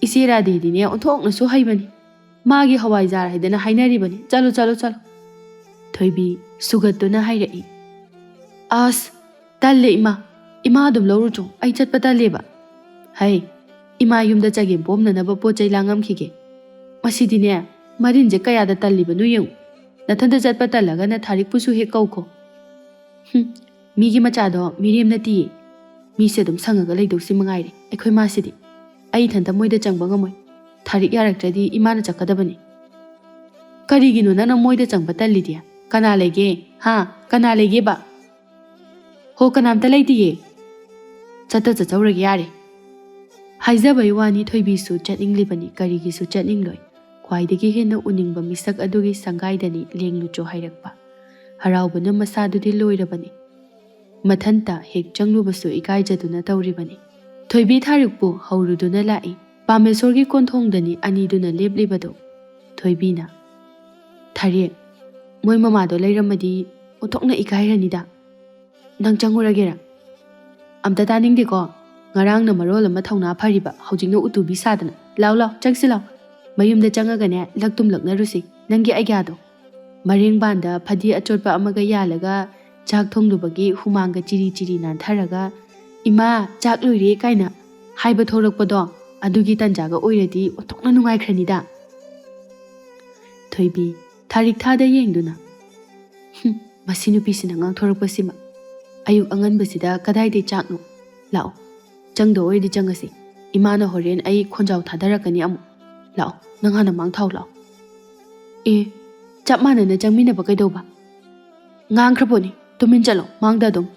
ꯏꯆꯦ ꯔꯥꯙꯦꯗꯤꯅꯦ ꯑꯣꯟꯊꯣꯛꯅꯁꯨ ꯍꯩꯕꯅꯤ꯫ ꯃꯥꯒꯤ ꯍꯋꯥꯏꯖꯥꯔ ꯍꯥꯏꯗꯅ ꯍꯥꯏꯅꯔꯤꯕꯅꯤ꯫ ꯆꯠꯂꯨ, ꯆꯠꯂꯨ, ꯆꯠꯂꯨ꯫" ꯊꯣꯏꯕꯤ ꯁꯨꯒꯠꯇꯨꯅ ꯍꯥꯏꯔꯛꯏ꯫ "ꯑꯁ, ꯇꯜꯂꯦ ꯏꯃꯥ꯫ ꯏꯃꯥ ꯑꯗꯨꯝ ꯂꯧꯔꯨꯆꯣ꯫ ꯑꯩ ꯆꯠꯄ ꯇꯜꯂꯦꯕ꯫" "ꯍꯩ, ꯏꯃꯥ ꯌꯨꯝꯗ ꯆꯒꯦꯝ ꯄꯣꯝꯅꯅꯕ ꯄꯣꯠ ꯆꯩ ꯂꯥꯡꯉꯝꯈꯤꯒꯦ꯫ ꯃꯁꯤꯗꯤꯅꯦ, ꯃꯔꯤꯟꯁꯦ ꯀꯌꯥꯗ ꯇꯜꯂꯤꯕꯅꯣ ꯌꯦꯡꯉꯨ꯫ ꯅꯊꯟꯇ ꯆꯠꯄ ꯇꯜꯂꯒꯅ ꯊꯥꯔꯤꯛꯄꯨꯁꯨ ꯍꯦꯛ ꯀꯧꯈꯣ꯫" "ꯍꯨꯝ, ꯃꯤꯒꯤ ꯃꯆꯥꯗꯣ ꯃꯤꯔꯦꯝ ꯅꯠꯇꯤꯌꯦ꯫ ꯃꯤꯁꯦ ꯑꯗꯨꯝ ꯁꯪꯉꯒ ꯂꯩꯗꯧꯁꯤ ꯃꯉꯥꯏꯔꯦ ꯑꯩꯈꯣꯏ ꯃꯥꯁꯤꯗꯤ꯫ ꯑꯩ ꯏꯊꯟꯇ ꯃꯣꯏꯗ ꯆꯪꯕ ꯉꯝꯃꯣꯏ꯫ ꯊꯥꯔꯤꯛ ꯌꯥꯔꯛꯇ꯭ꯔꯗꯤ ꯏꯃꯥꯅ ꯆꯠꯀꯗꯕꯅꯤ꯫" "ꯀꯔꯤꯒꯤꯅꯣ ꯅꯪꯅ ꯃꯣꯏꯗ ꯆꯪꯕ ꯇꯜꯂꯤꯗꯤ? ꯀꯅꯥ ꯂꯩꯒꯦ? ꯍꯥ? ꯀꯅꯥ ꯂꯩꯒꯦꯕ?" "ꯍꯣ, ꯀꯅꯥꯝꯇ ꯂꯩꯇꯤꯌꯦ꯫ ꯆꯠꯇ ꯆꯠꯆꯧꯔꯒꯦ ꯌꯥꯔꯦ꯫" ꯍꯥꯏꯖꯕꯩ ꯋꯥꯅꯤ, ꯊꯣꯏꯕꯤꯁꯨ ꯆꯠꯅꯤꯡꯂꯤꯕꯅꯤ, ꯀꯔꯤꯒꯤꯁꯨ ꯆꯠꯅꯤꯡꯂꯣꯏ꯫ ꯈ꯭ꯋꯥꯏꯗꯒꯤ ꯍꯦꯟꯅ ꯎꯅꯤꯡꯕ ꯃꯤꯁꯛ ꯑꯗꯨꯒꯤ ꯁꯪꯒꯥꯏꯗꯅꯤ ꯂꯦꯡꯂꯨꯆꯣ ꯍꯥꯏꯔꯛꯄ꯫ ꯍꯔꯥꯎꯕꯅ ꯃꯁꯥꯗꯨꯗꯤ ꯂꯣꯏꯔꯕꯅꯤ꯫ ꯃꯊꯟꯇ ꯍꯦꯛ ꯆꯪꯂꯨꯕꯁꯨ ꯏꯀꯥꯏꯖꯗꯨꯅ ꯇꯧꯔꯤꯕꯅꯤ꯫ ꯊꯣꯏꯕꯤ ꯊꯥꯔꯤꯛꯄꯨ ꯍꯧꯔꯨꯗꯨꯅ ꯂꯥꯛꯏ꯫ ꯄꯥꯃꯦꯁꯣꯔꯒꯤ ꯀꯣꯟꯊꯣꯡꯗꯅꯤ ꯑꯅꯤꯗꯨꯅ ꯂꯦꯞꯂꯤꯕꯗꯨ꯫ ꯊꯣꯏꯕꯤꯅ, "ꯊꯥꯔꯤꯛ, ꯃꯣꯏ ꯃꯃꯥꯗꯣ ꯂꯩꯔꯝꯃꯗꯤ ꯑꯣꯟꯊꯣꯛꯅ ꯏꯀꯥꯏꯔꯅꯤꯗ꯫ ꯅꯪ ꯆꯪꯉꯨꯔꯒꯦꯔꯥ?" "ꯑꯝꯇ ꯇꯥꯅꯤꯡꯗꯦꯀꯣ꯫ ꯉꯔꯥꯡꯅ ꯃꯔꯣꯜ ꯑꯃ ꯊꯧꯅꯥ ꯐꯔꯤꯕ, ꯍꯧꯖꯤꯛꯅ ꯎꯇꯨꯕꯤ ꯁꯥꯗꯅ꯫ ꯂꯥꯎ, ꯂꯥꯎ, ꯆꯪꯁꯤ ꯂꯥꯎ꯫ ꯃꯌꯨꯝꯗ ꯆꯪꯉꯒꯅꯦ, ꯂꯛ ꯇꯨꯝꯂꯛꯅꯔꯨꯁꯤ꯫ ꯅꯪꯒꯤ ꯑꯥꯏꯗꯤꯌꯥꯗꯣ꯫ ꯃꯔꯦꯡꯕꯥꯟꯗ ꯐꯗꯤ ꯑꯆꯣꯠꯄ ꯑꯃꯒ ꯌꯥꯜꯂꯒ ꯆꯥꯛ ꯊꯣꯡꯂꯨꯕꯒꯤ ꯍꯨꯃꯥꯡꯒ ꯆꯤꯔꯤ ꯆꯤꯔꯤ ꯅꯥꯟꯊꯔꯒ, "ꯏꯃꯥ, ꯆꯥꯛ ꯂꯣꯏꯔꯦ" ꯀꯥꯏꯅ ꯍꯥꯏꯕ ꯊꯣꯔꯛꯄꯗꯣ, ꯑꯗꯨꯒꯤ ꯇꯟꯖꯥꯒ ꯑꯣꯏꯔꯗꯤ ꯑꯣꯟꯊꯣꯛꯅ ꯅꯨꯡꯉꯥꯏꯈ꯭ꯔꯅꯤꯗ꯫ ꯊꯣꯏꯕꯤ, ꯊꯥꯔꯤꯛ ꯊꯥꯗ ꯌꯦꯡꯗꯨꯅ, "ꯍꯨꯝ, ꯃꯁꯤ ꯅꯨꯄꯤꯁꯤꯅ ꯉꯥꯡꯊꯣꯔꯛꯄꯁꯤꯃ꯫ ꯑꯌꯨꯛ ꯑꯉꯟꯕꯁꯤꯗ ꯀꯗꯥꯏꯗꯩ ꯆꯥꯛꯅꯣ? ꯂꯥꯛꯑꯣ, ꯆꯪꯗ ꯑꯣꯏꯔꯗꯤ ꯆꯪꯉꯁꯤ꯫ ꯏꯃꯥꯅ ꯍꯣꯔꯦꯟ ꯑꯩ ꯈꯣꯟꯖꯥꯎ ꯊꯥꯗꯔꯛꯀꯅꯤ ꯑꯃꯨꯛ꯫ ꯂꯥꯛꯑꯣ, ꯅꯪ ꯍꯥꯟꯅ ꯃꯥꯡ ꯊꯥꯎ ꯂꯥꯛꯑꯣ꯫" "ꯑꯦ, ꯆꯞ ꯃꯥꯟꯅꯅ ꯆꯪꯃꯤꯟꯅꯕ ꯀꯩꯗꯧꯕ? ꯉꯥꯡꯈ꯭ꯔꯕꯣꯅꯤ, ꯇꯨꯃꯤꯟ ꯆꯠꯂꯣ, ꯃꯥꯡꯗ ꯑꯗꯨꯝ꯫"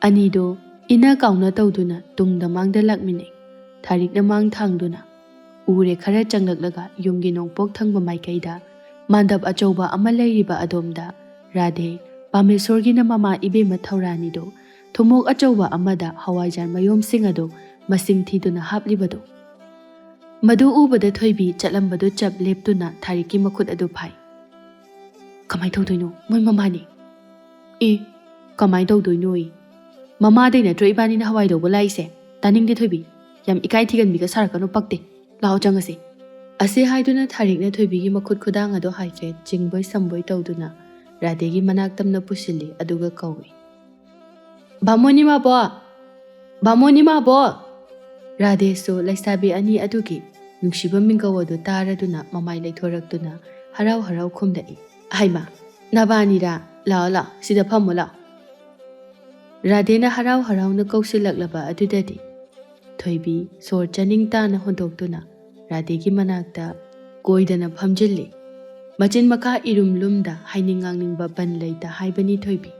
ꯑꯅꯤꯗꯣ ꯏꯟꯅ ꯀꯥꯎꯅ ꯇꯧꯗꯨꯅ ꯇꯨꯡꯗ ꯃꯥꯡꯗ ꯂꯥꯛꯃꯤꯟꯅꯩ꯫ ꯊꯥꯔꯤꯛꯅ ꯃꯥꯡ ꯊꯥꯡꯗꯨꯅ ꯎꯔꯦ ꯈꯔ ꯆꯪꯂꯛꯂꯒ ꯌꯨꯝꯒꯤ ꯅꯣꯡꯄꯣꯛ ꯊꯪꯕ ꯃꯥꯏꯀꯩꯗ ꯃꯥꯟꯗꯞ ꯑꯆꯧꯕ ꯑꯃ ꯂꯩꯔꯤꯕ ꯑꯗꯣꯝꯗ ꯔꯥꯙꯦ, ꯄꯥꯃꯦꯁꯣꯔꯒꯤꯅ ꯃꯃꯥ ꯏꯕꯦꯝꯃ ꯊꯧꯔꯥꯅꯤꯗꯨ ꯊꯨꯝꯃꯣꯛ ꯑꯆꯧꯕ ꯑꯃꯗ ꯍꯋꯥꯏꯖꯥꯔ ꯃꯌꯣꯝꯁꯤꯡ ꯑꯗꯨ ꯃꯁꯤꯡ ꯊꯤꯗꯨꯅ ꯍꯥꯞꯂꯤꯕꯗꯨ꯫ ꯃꯗꯨ ꯎꯕꯗ ꯊꯣꯏꯕꯤ ꯆꯠꯂꯝꯕꯗꯨ ꯆꯞ ꯂꯦꯞꯇꯨꯅ ꯊꯥꯔꯤꯛꯀꯤ ꯃꯈꯨꯠ ꯑꯗꯨ ꯐꯥꯏ꯫ "ꯀꯃꯥꯏ ꯇꯧꯗꯣꯏꯅꯣ? ꯃꯣꯏ ꯃꯃꯥꯅꯤ꯫" "ꯑꯦ, ꯀꯃꯥꯏ ꯇꯧꯗꯣꯏꯅꯣꯌꯦ? ꯃꯃꯥꯗꯩ ꯅꯠꯇ꯭ꯔꯣ ꯏꯕꯥꯅꯤꯅ ꯍꯋꯥꯏ ꯂꯧꯕ ꯂꯥꯛꯏꯁꯦ? ꯇꯥꯅꯤꯡꯗꯦ ꯊꯣꯏꯕꯤ, ꯌꯥꯝ ꯏꯀꯥꯏ ꯊꯤꯒꯟꯕꯤꯒ ꯁꯥꯔꯛꯀꯅꯨ, ꯄꯛꯇꯦ꯫ ꯂꯥꯛꯑꯣ ꯆꯪꯉꯁꯤ꯫" ꯑꯁꯤ ꯍꯥꯏꯗꯨꯅ ꯊꯥꯔꯤꯛꯅ ꯊꯣꯏꯕꯤꯒꯤ ꯃꯈꯨꯠ ꯈꯨꯗꯥꯡ ꯑꯗꯨ ꯍꯥꯏꯐꯦꯠ ꯆꯤꯡꯕꯣꯏ ꯁꯝꯕꯣꯏ ꯇꯧꯗꯨꯅ ꯔꯥꯙꯦꯒꯤ ꯃꯅꯥꯛ ꯇꯝꯅ ꯄꯨꯁꯤꯜꯂꯤ, ꯑꯗꯨꯒ ꯀꯧꯏ, "ꯕꯥꯃꯣꯟ ꯏꯃꯥꯕꯣꯛ! ꯕꯥꯃꯣꯟ ꯏꯃꯥꯕꯣꯛ!" ꯔꯥꯙꯦꯁꯨ ꯂꯩꯁꯥꯕꯤ ꯑꯅꯤ ꯑꯗꯨꯒꯤ ꯅꯨꯡꯁꯤꯕ ꯃꯤꯡꯒꯧ ꯑꯗꯨ ꯇꯥꯔꯗꯨꯅ ꯃꯃꯥꯏ ꯂꯩꯊꯣꯔꯛꯇꯨꯅ ꯍꯔꯥꯎ ꯍꯔꯥꯎ ꯈꯨꯝꯂꯛꯏ꯫ "ꯍꯩꯃꯥ, ꯅꯕꯥꯅꯤꯔꯥ? ꯂꯥꯛꯑꯣ, ꯂꯥꯛꯑꯣ, ꯁꯤꯗ ꯐꯝꯃꯣ, ꯂꯥꯛꯑꯣ꯫" ꯔꯥꯙꯦꯅ ꯍꯔꯥꯎ ꯍꯔꯥꯎꯅ ꯀꯧꯁꯤꯜꯂꯛꯂꯕ ꯑꯗꯨꯗꯗꯤ ꯊꯣꯏꯕꯤ ꯁꯣꯔ ꯆꯥꯅꯤꯡ ꯇꯥꯅ ꯍꯣꯟꯗꯣꯛꯇꯨꯅ ꯔꯥꯙꯦꯒꯤ ꯃꯅꯥꯛꯇ ꯀꯣꯏꯗꯅ ꯐꯝꯖꯤꯜꯂꯤ꯫ ꯃꯆꯤꯟ ꯃꯈꯥ ꯏꯔꯨꯝ ꯂꯨꯝꯗ ꯍꯥꯏꯅꯤꯡ ꯉꯥꯡꯅꯤꯡꯕ ꯕꯟ ꯂꯩꯇ ꯍꯥꯏꯕꯅꯤ ꯊꯣꯏꯕꯤ꯫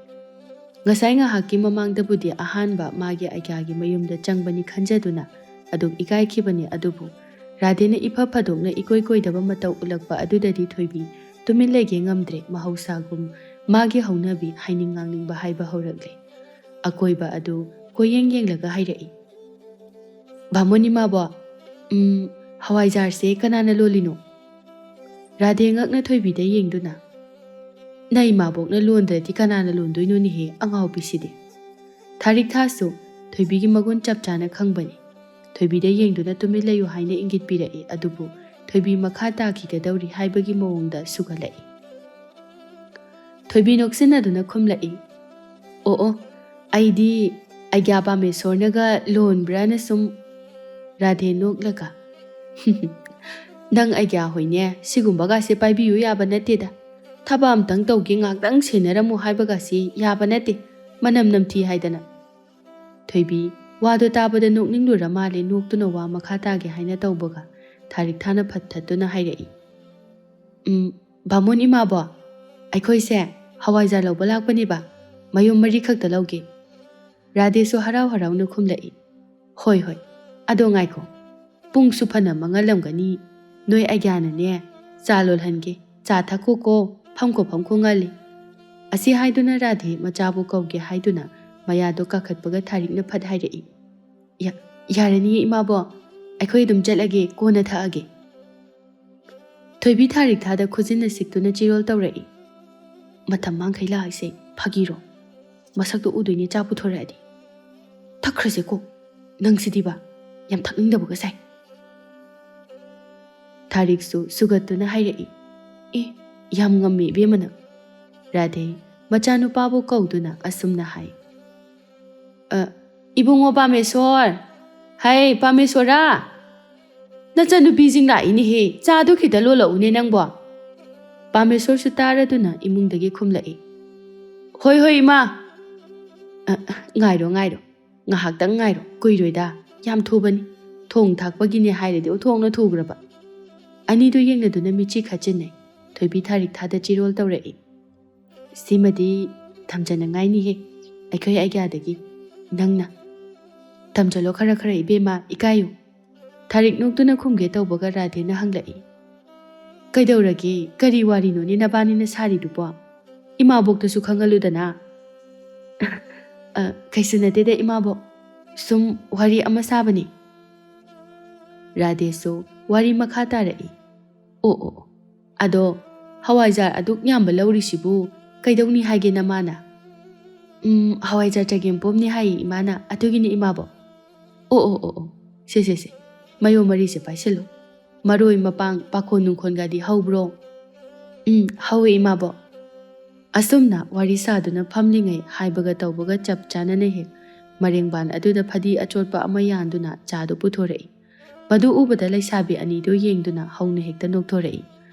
ꯉꯁꯥꯏ ꯉꯥꯏꯍꯥꯛꯀꯤ ꯃꯃꯥꯡꯗꯕꯨꯗꯤ ꯑꯍꯥꯟꯕ ꯃꯥꯒꯤ ꯑꯥꯏꯗꯤꯌꯥꯒꯤ ꯃꯌꯨꯝꯗ ꯆꯪꯕꯅꯤ ꯈꯟꯖꯗꯨꯅ ꯑꯗꯨꯛ ꯏꯀꯥꯏꯈꯤꯕꯅꯤ, ꯑꯗꯨꯕꯨ ꯔꯥꯙꯦꯅ ꯏꯐ ꯐꯗꯣꯛꯅ ꯏꯀꯣꯏ ꯀꯣꯏꯗꯕ ꯃꯇꯧ ꯎꯠꯂꯛꯄ ꯑꯗꯨꯗꯗꯤ ꯊꯣꯏꯕꯤ ꯇꯨꯃꯤꯟ ꯂꯩꯒꯦ ꯉꯝꯗ꯭ꯔꯦ꯫ ꯃꯍꯧꯁꯥꯒꯨꯝ ꯃꯥꯒꯤ ꯍꯧꯅꯕꯤ ꯍꯥꯏꯅꯤꯡ ꯉꯥꯡꯅꯤꯡꯕ ꯍꯥꯏꯕ ꯍꯧꯔꯛꯂꯦ꯫ ꯑꯀꯣꯏꯕ ꯑꯗꯨ ꯀꯣꯏꯌꯦꯡ ꯌꯦꯡꯂꯒ ꯍꯥꯏꯔꯛꯏ, "ꯕꯥꯃꯣꯟ ꯏꯃꯥꯕꯣ, ꯎꯝ, ꯍꯋꯥꯏꯖꯥꯔꯁꯦ ꯀꯅꯥꯅ ꯂꯣꯜꯂꯤꯅꯣ?" ꯔꯥꯙꯦ ꯉꯛꯅ ꯊꯣꯏꯕꯤꯗ ꯌꯦꯡꯗꯨꯅ, "ꯅꯪ ꯏꯃꯥꯕꯣꯛꯅ ꯂꯣꯟꯗ꯭ꯔꯗꯤ ꯀꯅꯥꯅ ꯂꯣꯟꯗꯣꯏꯅꯣꯅꯦꯍꯦ, ꯑꯉꯥꯎꯕꯤꯁꯤꯗꯤ?" ꯊꯥꯔꯤꯛ ꯊꯥꯁꯨ ꯊꯣꯏꯕꯤꯒꯤ ꯃꯒꯨꯟ ꯆꯞ ꯆꯥꯅ ꯈꯪꯕꯅꯤ꯫ ꯊꯣꯏꯕꯤꯗ ꯌꯦꯡꯗꯨꯅ "ꯇꯨꯃꯤꯟ ꯂꯩꯌꯨ" ꯍꯥꯏꯅ ꯏꯪꯒꯤꯠ ꯄꯤꯔꯛꯏ, ꯑꯗꯨꯕꯨ ꯊꯣꯏꯕꯤ ꯃꯈꯥ ꯇꯥꯈꯤꯒꯗꯧꯔꯤ ꯍꯥꯏꯕꯒꯤ ꯃꯑꯣꯡꯗ ꯁꯨꯒꯠꯂꯛꯏ꯫ ꯊꯣꯏꯕꯤ ꯅꯣꯛꯁꯤꯟꯅꯗꯨꯅ ꯈꯨꯝꯂꯛꯏ, "ꯑꯣ ꯑꯣ, ꯑꯩꯗꯤ ꯑꯩꯒ꯭ꯌꯥ ꯄꯥꯃꯦꯁꯣꯔꯅꯒ ꯂꯣꯟꯕ꯭ꯔꯥꯅ ꯁꯨꯝ"꯫ ꯔꯥꯙꯦ ꯅꯣꯛꯂꯒ, "ꯅꯪ ꯑꯩꯒ꯭ꯌꯥ ꯍꯣꯏꯅꯦ, ꯁꯤꯒꯨꯝꯕꯒꯁꯦ ꯄꯥꯏꯕꯤꯌꯨ ꯌꯥꯕ ꯅꯠꯇꯦꯗ꯫ ꯊꯕꯛ ꯑꯝꯇꯪ ꯇꯧꯒꯦ, ꯉꯥꯛꯇꯪ ꯁꯦꯟꯅꯔꯝꯃꯨ ꯍꯥꯏꯕꯒꯁꯤ ꯌꯥꯕ ꯅꯠꯇꯦ, ꯃꯅꯝ ꯅꯝꯊꯤ ꯍꯥꯏꯗꯅ"꯫ ꯊꯣꯏꯕꯤ ꯋꯥꯗꯣ ꯇꯥꯕꯗ ꯅꯣꯛꯅꯤꯡꯂꯨꯔ ꯃꯥꯜꯂꯦ, ꯅꯣꯛꯇꯨꯅ ꯋꯥ ꯃꯈꯥ ꯇꯥꯒꯦ ꯍꯥꯏꯅ ꯇꯧꯕꯒ ꯊꯥꯔꯤꯛ ꯊꯥꯅ ꯐꯠ ꯊꯠꯇꯨꯅ ꯍꯥꯏꯔꯛꯏ, "ꯎꯝ, ꯕꯥꯃꯣꯟ ꯏꯃꯥꯕꯣ, ꯑꯩꯈꯣꯏꯁꯦ ꯍꯋꯥꯏꯖꯥꯔ ꯂꯧꯕ ꯂꯥꯛꯄꯅꯦꯕ, ꯃꯌꯨꯝ ꯃꯔꯤ ꯈꯛꯇ ꯂꯧꯒꯦ"꯫ ꯔꯥꯙꯦꯁꯨ ꯍꯔꯥꯎ ꯍꯔꯥꯎꯅ ꯈꯨꯝꯂꯛꯏ, "ꯍꯣꯏ ꯍꯣꯏ, ꯑꯗꯣ ꯉꯥꯏꯈꯣ, ꯄꯨꯡꯁꯨ ꯐꯅ ꯃꯪꯉꯜꯂꯝꯒꯅꯤ, ꯅꯣꯏ ꯑꯩꯒ꯭ꯌꯥꯅꯅꯦ ꯆꯥ ꯂꯣꯜꯍꯟꯒꯦ, ꯆꯥ ꯊꯛꯈꯣꯀꯣ, ꯐꯝꯈꯣ ꯐꯝꯈꯣ ꯉꯜꯂꯤ"꯫ ꯑꯁꯤ ꯍꯥꯏꯗꯨꯅ ꯔꯥꯙꯦ ꯃꯆꯥꯕꯨ ꯀꯧꯒꯦ ꯍꯥꯏꯗꯨꯅ ꯃꯌꯥꯗꯣ ꯀꯥꯈꯠꯄꯒ ꯊꯥꯔꯤꯛꯅ ꯐꯠ ꯍꯥꯏꯔꯛꯏ, "ꯌꯥ-, ꯌꯥꯔꯅꯤꯌꯦ ꯏꯃꯥꯕꯣ, ꯑꯩꯈꯣꯏ ꯑꯗꯨꯝ ꯆꯠꯂꯒꯦ, ꯀꯣꯟꯅ ꯊꯛꯑꯒꯦ"꯫ ꯊꯣꯏꯕꯤ ꯊꯥꯔꯤꯛ ꯊꯥꯗ ꯈꯨꯖꯤꯟꯅ ꯁꯤꯛꯇꯨꯅ ꯆꯤꯔꯣꯜ ꯇꯧꯔꯛꯏ, "ꯃꯇꯝ ꯃꯥꯡꯈꯩ ꯂꯥꯛꯏꯁꯦ ꯐꯥꯒꯤꯔꯣ? ꯃꯁꯛꯇꯣ ꯎꯗꯣꯏꯅꯦ ꯆꯥ ꯄꯨꯊꯣꯔꯛꯑꯗꯤ꯫ ꯊꯛꯈ꯭ꯔꯁꯦꯀꯣ, ꯅꯪꯁꯤꯗꯤꯕ, ꯌꯥꯝ ꯊꯛꯅꯤꯡꯗꯕꯒ ꯁꯥꯏ"꯫ ꯊꯥꯔꯤꯛꯁꯨ ꯁꯨꯒꯠꯇꯨꯅ ꯍꯥꯏꯔꯛꯏ, "ꯑꯦ, ꯌꯥꯝ ꯉꯝꯃꯦ ꯏꯕꯦꯝꯃ ꯅꯪ"꯫ ꯔꯥꯙꯦ ꯃꯆꯥꯅꯨꯄꯥꯕꯨ ꯀꯧꯗꯨꯅ ꯑꯁꯨꯝꯅ ꯍꯥꯏ, "ꯑ, ꯏꯕꯨꯡꯉꯣ ꯄꯥꯃꯦꯁꯣꯔ, ꯍꯩ ꯄꯥꯃꯦꯁꯣꯔꯥ, ꯅꯆꯟꯅꯨꯄꯤꯁꯤꯡ ꯂꯥꯛꯏꯅꯦꯍꯦ, ꯆꯥꯗꯨ ꯈꯤꯇ ꯂꯣꯜꯂꯛꯎꯅꯦ ꯅꯪꯕꯣ"꯫ ꯄꯥꯃꯦꯁꯣꯔꯁꯨ ꯇꯥꯔꯗꯨꯅ ꯏꯃꯨꯡꯗꯒꯤ ꯈꯨꯝꯂꯛꯏ, "ꯍꯣꯏ ꯍꯣꯏ ꯏꯃꯥ"꯫ "ꯑ, ꯉꯥꯏꯔꯣ ꯉꯥꯏꯔꯣ, ꯉꯥꯏꯍꯥꯛꯇꯪ ꯉꯥꯏꯔꯣ, ꯀꯨꯏꯔꯣꯏꯗ, ꯌꯥꯝ ꯊꯨꯕꯅꯤ, ꯊꯣꯡ ꯊꯥꯛꯄꯒꯤꯅꯦ ꯍꯥꯏꯔꯗꯤ ꯑꯣꯟꯊꯣꯛꯅ ꯊꯨꯈ꯭ꯔꯕ"꯫ ꯑꯅꯤꯗꯨ ꯌꯦꯡꯅꯗꯨꯅ ꯃꯤꯠꯆꯤ ꯈꯠꯆꯤꯟꯅꯩ꯫ ꯊꯣꯏꯕꯤ ꯊꯥꯔꯤꯛ ꯊꯥꯗ ꯆꯤꯔꯣꯜ ꯇꯧꯔꯛꯏ, "ꯁꯤꯃꯗꯤ ꯊꯝꯖꯅꯉꯥꯏꯅꯤꯍꯦ, ꯑꯩꯈꯣꯏ ꯑꯩꯒ꯭ꯌꯥꯗꯒꯤ ꯅꯪꯅ"꯫ "ꯊꯝꯖꯜꯂꯣ ꯈꯔ ꯈꯔ ꯏꯕꯦꯝꯃ, ꯏꯀꯥꯏꯌꯨ"꯫ ꯊꯥꯔꯤꯛ ꯅꯣꯛꯇꯨꯅ ꯈꯨꯝꯒꯦ ꯇꯧꯕꯒ ꯔꯥꯙꯦꯅ ꯍꯪꯂꯛꯏ, "ꯀꯩꯗꯧꯔꯒꯦ? ꯀꯔꯤ ꯋꯥꯔꯤꯅꯣꯅꯦ ꯅꯕꯥꯅꯤꯅ ꯁꯥꯔꯤꯗꯨꯕꯣ? ꯏꯃꯥꯕꯣꯛꯇꯁꯨ ꯈꯪꯍꯜꯂꯨꯗꯅ"꯫ "ꯑ, ꯀꯩꯁꯨ ꯅꯠꯇꯦꯗ ꯏꯃꯥꯕꯣꯛ, ꯁꯨꯝ ꯋꯥꯔꯤ ꯑꯃ ꯁꯥꯕꯅꯤ"꯫ ꯔꯥꯙꯦꯁꯨ ꯋꯥꯔꯤ ꯃꯈꯥ ꯇꯥꯔꯛꯏ, "ꯑꯣ ꯑꯣ ꯑꯣ, ꯑꯗꯣ ꯍꯋꯥꯏꯖꯥꯔ ꯑꯗꯨꯛ ꯌꯥꯝꯕ ꯂꯧꯔꯤꯁꯤꯕꯨ ꯀꯩꯗꯧꯅꯤ ꯍꯥꯏꯒꯦ ꯅꯃꯥꯅ?" "ꯎꯝ, ꯍꯋꯥꯏꯖꯥꯔ ꯆꯒꯦꯝ ꯄꯣꯝꯅꯤ ꯍꯥꯏꯌꯦ ꯏꯃꯥꯅ, ꯑꯗꯨꯒꯤꯅꯤ ꯏꯃꯥꯕꯣꯛ꯫ ꯑꯣ, ꯑꯣ, ꯑꯣ, ꯑꯣ, ꯁꯦ, ꯁꯦ, ꯁꯦ, ꯃꯌꯣ ꯃꯔꯤꯁꯦ ꯄꯥꯏꯁꯤꯜꯂꯨ꯫ ꯃꯔꯣꯏ ꯃꯄꯥꯡ, ꯄꯥꯈꯣꯟ ꯅꯨꯡꯈꯣꯟꯒꯗꯤ ꯍꯧꯕ꯭ꯔꯣ?" "ꯎꯝ, ꯍꯧꯋꯦ ꯏꯃꯥꯕꯣꯛ꯫" ꯑꯁꯨꯝꯅ ꯋꯥꯔꯤ ꯁꯥꯗꯨꯅ ꯐꯝꯂꯤꯉꯩ ꯍꯥꯏꯕꯒ ꯇꯧꯕꯒ ꯆꯞ ꯆꯥꯅꯅ ꯍꯦꯛ ꯃꯔꯦꯡꯕꯥꯟ ꯑꯗꯨꯗ ꯐꯗꯤ ꯑꯆꯣꯠꯄ ꯑꯃ ꯌꯥꯟꯗꯨꯅ ꯆꯥꯗꯨ ꯄꯨꯊꯣꯔꯛꯏ꯫ ꯃꯗꯨ ꯎꯕꯗ ꯂꯩꯁꯥꯕꯤ ꯑꯅꯤꯗꯨ ꯌꯦꯡꯗꯨꯅ ꯍꯧꯅ ꯍꯦꯛꯇ ꯅꯣꯛꯊꯣꯔꯛꯏ꯫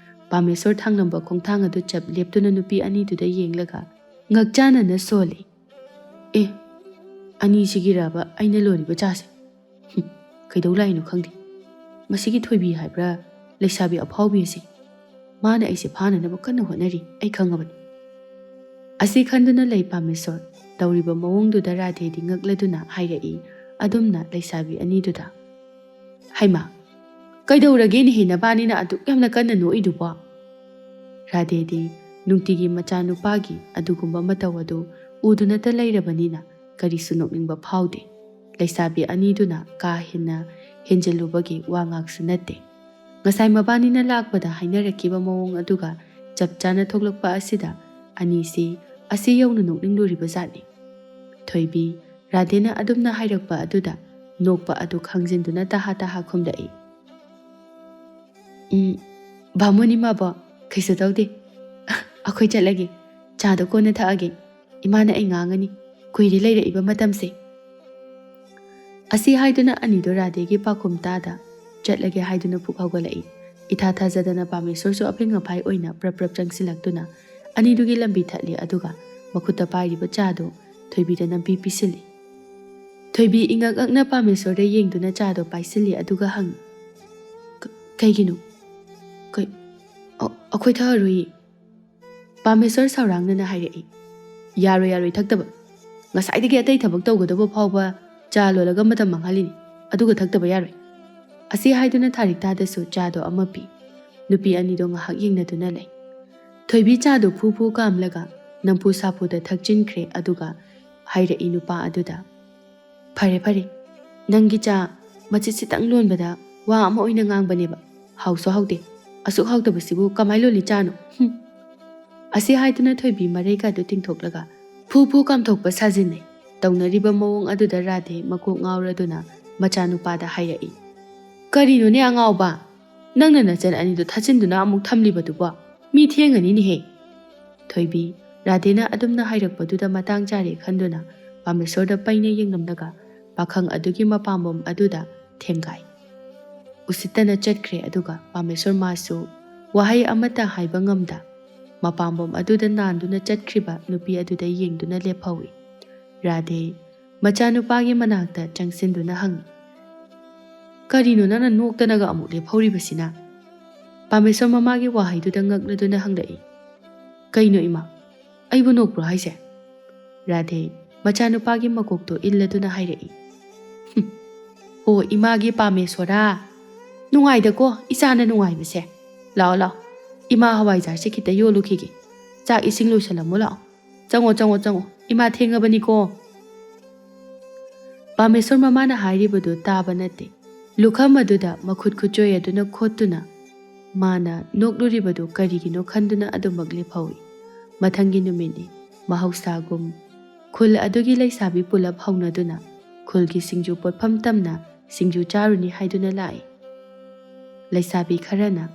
ꯄꯥꯃꯦꯁꯣꯔ ꯊꯥꯡꯂꯝꯕ ꯈꯣꯡꯊꯥꯡ ꯑꯗꯨ ꯆꯞ ꯂꯦꯞꯇꯨꯅ ꯅꯨꯄꯤ ꯑꯅꯤꯗꯨꯗ ꯌꯦꯡꯂꯒ ꯉꯛꯆꯥꯅꯅ ꯁꯣꯜꯂꯤ꯫ "ꯑꯦ, ꯑꯅꯤꯁꯤꯒꯤꯔꯕ ꯑꯩꯅ ꯂꯣꯜꯂꯤꯕ ꯆꯥꯁꯦ? ꯍꯨꯝ, ꯀꯩꯗꯧ ꯂꯥꯛꯏꯅꯣ ꯈꯪꯗꯦ꯫ ꯃꯁꯤꯒꯤ ꯊꯣꯏꯕꯤ ꯍꯥꯏꯕ꯭ꯔꯥ, ꯂꯩꯁꯥꯕꯤ ꯑꯐꯥꯎꯕꯤ ꯑꯁꯤ? ꯃꯥꯅ ꯑꯩꯁꯦ ꯐꯥꯅꯅꯕ ꯀꯟꯅ ꯍꯣꯠꯅꯔꯤ, ꯑꯩ ꯈꯪꯉꯕꯅꯤ꯫" ꯑꯁꯤ ꯈꯟꯗꯨꯅ ꯂꯩ ꯄꯥꯃꯦꯁꯣꯔ꯫ ꯇꯧꯔꯤꯕ ꯃꯑꯣꯡꯗꯨꯗ ꯔꯥꯙꯦꯗꯤ ꯉꯛꯂꯗꯨꯅ ꯍꯥꯏꯔꯛꯏ, ꯑꯗꯨꯝꯅ ꯂꯩꯁꯥꯕꯤ ꯑꯅꯤꯗꯨꯗ, "ꯍꯩꯃꯥ, ꯀꯩꯗꯧꯔꯒꯦꯅꯦꯍꯦ ꯅꯕꯥꯅꯤꯅ ꯑꯗꯨꯛ ꯌꯥꯝꯅ ꯀꯟꯅ ꯅꯣꯛꯏꯗꯨꯕꯣ?" ꯔꯥꯙꯦꯗꯤ ꯅꯨꯡꯇꯤꯒꯤ ꯃꯆꯥꯅꯨꯄꯥꯒꯤ ꯑꯗꯨꯒꯨꯝꯕ ꯃꯇꯧ ꯑꯗꯨ ꯎꯗꯨꯅꯇ ꯂꯩꯔꯕꯅꯤꯅ ꯀꯔꯤꯁꯨ ꯅꯣꯛꯅꯤꯡꯕ ꯐꯥꯎꯗꯦ꯫ ꯂꯩꯁꯥꯕꯤ ꯑꯅꯤꯗꯨꯅ ꯀꯥ ꯍꯦꯟꯅ ꯍꯦꯟꯖꯜꯂꯨꯕꯒꯤ ꯋꯥ ꯉꯥꯛꯁꯨ ꯅꯠꯇꯦ꯫ ꯉꯁꯥꯏ ꯃꯕꯥꯅꯤꯅ ꯂꯥꯛꯄꯗ ꯍꯥꯏꯅꯔꯛꯈꯤꯕ ꯃꯑꯣꯡ ꯑꯗꯨꯒ ꯆꯞ ꯆꯥꯅ ꯊꯣꯛꯂꯛꯄ ꯑꯁꯤꯗ ꯑꯅꯤꯁꯤ ꯑꯁꯤ ꯌꯧꯅ ꯅꯣꯛꯅꯤꯡꯂꯨꯔꯤꯕ ꯖꯥꯠꯅꯤ꯫ ꯊꯣꯏꯕꯤ, ꯔꯥꯙꯦꯅ ꯑꯗꯨꯝꯅ ꯍꯥꯏꯔꯛꯄ ꯑꯗꯨꯗ ꯅꯣꯛꯄ ꯑꯗꯨ ꯈꯥꯡꯖꯤꯟꯗꯨꯅ ꯇꯍꯥ ꯇꯍꯥ ꯈꯨꯝꯂꯛꯏ꯫ "ꯎꯝ, ꯕꯥꯃꯣꯟ ꯏꯃꯥꯕꯣꯛ, ꯀꯩꯁꯨ ꯇꯧꯗꯦ꯫ ꯑꯩꯈꯣꯏ ꯆꯠꯂꯒꯦ꯫ ꯆꯥꯗꯣ ꯀꯣꯟꯅ ꯊꯛꯑꯒꯦ꯫ ꯏꯃꯥꯅ ꯑꯩ ꯉꯥꯡꯉꯅꯤ꯫ ꯀꯨꯏꯔꯦ ꯂꯩꯔꯛꯏꯕ ꯃꯇꯝꯁꯦ꯫" ꯑꯁꯤ ꯍꯥꯏꯗꯨꯅ ꯑꯅꯤꯗꯣ ꯔꯥꯙꯦꯒꯤ ꯄꯥꯎꯈꯨꯝ ꯇꯥꯗ ꯆꯠꯂꯒꯦ ꯍꯥꯏꯗꯨꯅ ꯐꯨꯛ ꯍꯧꯒꯠꯂꯛꯏ꯫ ꯏꯊꯥ ꯊꯥꯖꯗꯅ ꯄꯥꯃꯦꯁꯣꯔꯁꯨ ꯑꯐꯤꯡ ꯑꯐꯥꯏ ꯑꯣꯏꯅ ꯄ꯭ꯔꯞ ꯄ꯭ꯔꯞ ꯆꯪꯁꯤꯜꯂꯛꯇꯨꯅ ꯑꯅꯤꯗꯨꯒꯤ ꯂꯝꯕꯤ ꯊꯠꯂꯤ, ꯑꯗꯨꯒ ꯃꯈꯨꯠꯇ ꯄꯥꯏꯔꯤꯕ ꯆꯥꯗꯨ ꯊꯣꯏꯕꯤꯗ ꯅꯝꯕꯤ ꯄꯤꯁꯤꯜꯂꯤ꯫ ꯊꯣꯏꯕꯤ ꯏꯉꯛ ꯉꯛꯅ ꯄꯥꯃꯦꯁꯣꯔꯗ ꯌꯦꯡꯗꯨꯅ ꯆꯥꯗꯣ ꯄꯥꯏꯁꯤꯜꯂꯤ, ꯑꯗꯨꯒ ꯍꯪꯉꯤ, "ꯀ-, ꯀꯩꯒꯤꯅꯣ? ꯀꯩ-, ꯑ-, ꯑꯩꯈꯣꯏ ꯊꯛꯑꯔꯣꯏꯌꯦ꯫" ꯄꯥꯃꯦꯁꯣꯔ ꯁꯥꯎꯔꯥꯡꯅꯅ ꯍꯥꯏꯔꯛꯏ, "ꯌꯥꯔꯣꯏ, ꯌꯥꯔꯣꯏ ꯊꯛꯇꯕ꯫ ꯉꯁꯥꯏꯗꯒꯤ ꯑꯇꯩ ꯊꯕꯛ ꯇꯧꯒꯗꯕ ꯐꯥꯎꯕ ꯆꯥ ꯂꯣꯜꯂꯒ ꯃꯇꯝ ꯃꯥꯡꯍꯜꯂꯤꯅꯤ, ꯑꯗꯨꯒ ꯊꯛꯇꯕ ꯌꯥꯔꯣꯏ꯫" ꯑꯁꯤ ꯍꯥꯏꯗꯨꯅ ꯊꯥꯔꯤꯛ ꯇꯥꯗꯁꯨ ꯆꯥꯗꯣ ꯑꯃ ꯄꯤ꯫ ꯅꯨꯄꯤ ꯑꯅꯤꯗꯣ ꯉꯥꯏꯍꯥꯛ ꯌꯦꯡꯅꯗꯨꯅ ꯂꯩ꯫ ꯊꯣꯏꯕꯤ ꯆꯥꯗꯣ ꯐꯨ ꯐꯨ ꯀꯥꯝꯂꯒ ꯅꯝꯐꯨ ꯁꯥꯐꯨꯗ ꯊꯛꯆꯤꯟꯈ꯭ꯔꯦ, ꯑꯗꯨꯒ ꯍꯥꯏꯔꯛꯏ ꯅꯨꯄꯥ ꯑꯗꯨꯗ, "ꯐꯔꯦ, ꯐꯔꯦ, ꯅꯪꯒꯤ ꯆꯥ ꯃꯆꯤꯠꯁꯤꯇꯪ ꯂꯣꯟꯕꯗ ꯋꯥ ꯑꯃ ꯑꯣꯏꯅ ꯉꯥꯡꯕꯅꯦꯕ꯫ ꯍꯥꯎꯁꯨ ꯍꯥꯎꯇꯦ꯫ ꯑꯁꯨꯛ ꯍꯥꯎꯇꯕꯁꯤꯕꯨ ꯀꯃꯥꯏ ꯂꯣꯜꯂꯤ ꯆꯥꯅꯣ? ꯍꯨꯝ!" ꯑꯁꯤ ꯍꯥꯏꯗꯨꯅ ꯊꯣꯏꯕꯤ ꯃꯔꯩꯀꯥꯗꯨ ꯇꯤꯡꯊꯣꯛꯂꯒ ꯐꯨ ꯄꯨ ꯄꯨ ꯀꯥꯝꯊꯣꯛꯄ ꯁꯥꯖꯤꯟꯅꯩ꯫ ꯇꯧꯅꯔꯤꯕ ꯃꯑꯣꯡ ꯑꯗꯨꯗ ꯔꯥꯙꯦ ꯃꯀꯣꯛ ꯉꯥꯎꯔꯗꯨꯅ ꯃꯆꯥꯅꯨꯄꯥꯗ ꯍꯥꯏꯔꯛꯏ, "ꯀꯔꯤꯅꯣꯅꯦ ꯑꯉꯥꯎꯕ? ꯅꯪꯅ ꯅꯆꯟ ꯑꯅꯤꯗꯨ ꯊꯥꯆꯤꯟꯗꯨꯅ ꯑꯃꯨꯛ ꯊꯝꯂꯤꯕꯗꯨꯕꯣ? ꯃꯤ ꯊꯦꯡꯉꯅꯤꯅꯦꯍꯦ!" ꯊꯣꯏꯕꯤ, ꯔꯥꯙꯦꯅ ꯑꯗꯨꯝꯅ ꯍꯥꯏꯔꯛꯄꯗꯨꯗ ꯃꯇꯥꯡ ꯆꯥꯔꯦ ꯈꯟꯗꯨꯅ ꯄꯥꯃꯦꯁꯣꯔꯗ ꯄꯩꯅ ꯌꯦꯡꯂꯝꯂꯒ ꯄꯥꯈꯪ ꯑꯗꯨꯒꯤ ꯃꯄꯥꯝꯕꯣꯝ ꯑꯗꯨꯗ ꯊꯦꯡꯒꯥꯏ꯫ ꯎꯁꯤꯠꯇꯅ ꯆꯠꯈ꯭ꯔꯦ꯫ ꯑꯗꯨꯒ ꯄꯥꯃꯦꯁꯣꯔ ꯃꯥꯁꯨ ꯋꯥꯍꯩ ꯑꯃꯠꯇ ꯍꯥꯏꯕ ꯉꯝꯗ ꯃꯄꯥꯝꯕꯣꯝ ꯑꯗꯨꯗ ꯅꯥꯟꯗꯨꯅ ꯆꯠꯈ꯭ꯔꯤꯕ ꯅꯨꯄꯤ ꯑꯗꯨꯗ ꯌꯦꯡꯗꯨꯅ ꯂꯦꯞꯍꯧꯏ꯫ ꯔꯥꯙꯦ ꯃꯆꯥꯅꯨꯄꯥꯒꯤ ꯃꯅꯥꯛꯇ ꯆꯪꯁꯤꯟꯗꯨꯅ ꯍꯪꯉꯤ, "ꯀꯔꯤꯅꯣ ꯅꯪꯅ ꯅꯣꯛꯇꯅꯒ ꯑꯃꯨꯛ ꯂꯦꯞꯍꯧꯔꯤꯕꯁꯤꯅ?" ꯄꯥꯃꯦꯁꯣꯔ ꯃꯃꯥꯒꯤ ꯋꯥꯍꯩꯗꯨꯗ ꯉꯛꯂꯗꯨꯅ ꯍꯪꯂꯛꯏ, "ꯀꯩꯅꯣ ꯏꯃꯥ, ꯑꯩꯕꯨ ꯅꯣꯛꯄ꯭ꯔꯣ ꯍꯥꯏꯁꯦ?" ꯔꯥꯙꯦ ꯃꯆꯥꯅꯨꯄꯥꯒꯤ ꯃꯀꯣꯛꯇꯣ ꯏꯜꯂꯗꯨꯅ ꯍꯥꯏꯔꯛꯏ, "ꯍꯨꯝ, ꯍꯣ ꯏꯃꯥꯒꯤ ꯄꯥꯃꯦꯁꯣꯔꯥ, ꯅꯨꯡꯉꯥꯏꯗꯀꯣ ꯏꯆꯥꯅ ꯅꯨꯡꯉꯥꯏꯕꯁꯦ꯫ ꯂꯥꯛꯑꯣ ꯂꯥꯛꯑꯣ, ꯏꯃꯥ ꯍꯋꯥꯏꯖꯥꯔꯁꯦ ꯈꯤꯇ ꯌꯣꯜꯂꯨꯈꯤꯒꯦ, ꯆꯥꯛ ꯏꯁꯤꯡ ꯂꯣꯏꯁꯜꯂꯝꯃꯣ ꯂꯥꯛꯑꯣ꯫ ꯆꯪꯉꯣ ꯆꯪꯉꯣ ꯆꯪꯉꯣ, ꯏꯃꯥ ꯊꯦꯡꯉꯕꯅꯤꯀꯣ꯫" ꯄꯥꯃꯦꯁꯣꯔ ꯃꯃꯥꯅ ꯍꯥꯏꯔꯤꯕꯗꯨ ꯇꯥꯕ ꯅꯠꯇꯦ꯫ ꯂꯨꯈꯝ ꯑꯗꯨꯗ ꯃꯈꯨꯠ ꯈꯨꯠꯆꯣꯏ ꯑꯗꯨꯅ ꯈꯣꯠꯇꯨꯅ ꯃꯥꯅ ꯅꯣꯛꯂꯨꯔꯤꯕꯗꯨ ꯀꯔꯤꯒꯤꯅꯣ ꯈꯟꯗꯨꯅ ꯑꯗꯨꯃꯛ ꯂꯦꯞꯍꯧꯏ꯫ ꯃꯊꯪꯒꯤ ꯅꯨꯃꯤꯠꯅꯤ꯫ ꯃꯍꯧꯁꯥꯒꯨꯝ ꯈꯨꯜ ꯑꯗꯨꯒꯤ ꯂꯩꯁꯥꯕꯤ ꯄꯨꯂꯞ ꯍꯧꯅꯗꯨꯅ ꯈꯨꯜꯒꯤ ꯁꯤꯡꯖꯨ ꯄꯣꯠꯐꯝ ꯇꯝꯅ ꯁꯤꯡꯖꯨ ꯆꯥꯔꯨꯅꯤ ꯍꯥꯏꯗꯨꯅ ꯂꯥꯛꯏ꯫ ꯂꯩꯁꯥꯕꯤ ꯈꯔꯅ,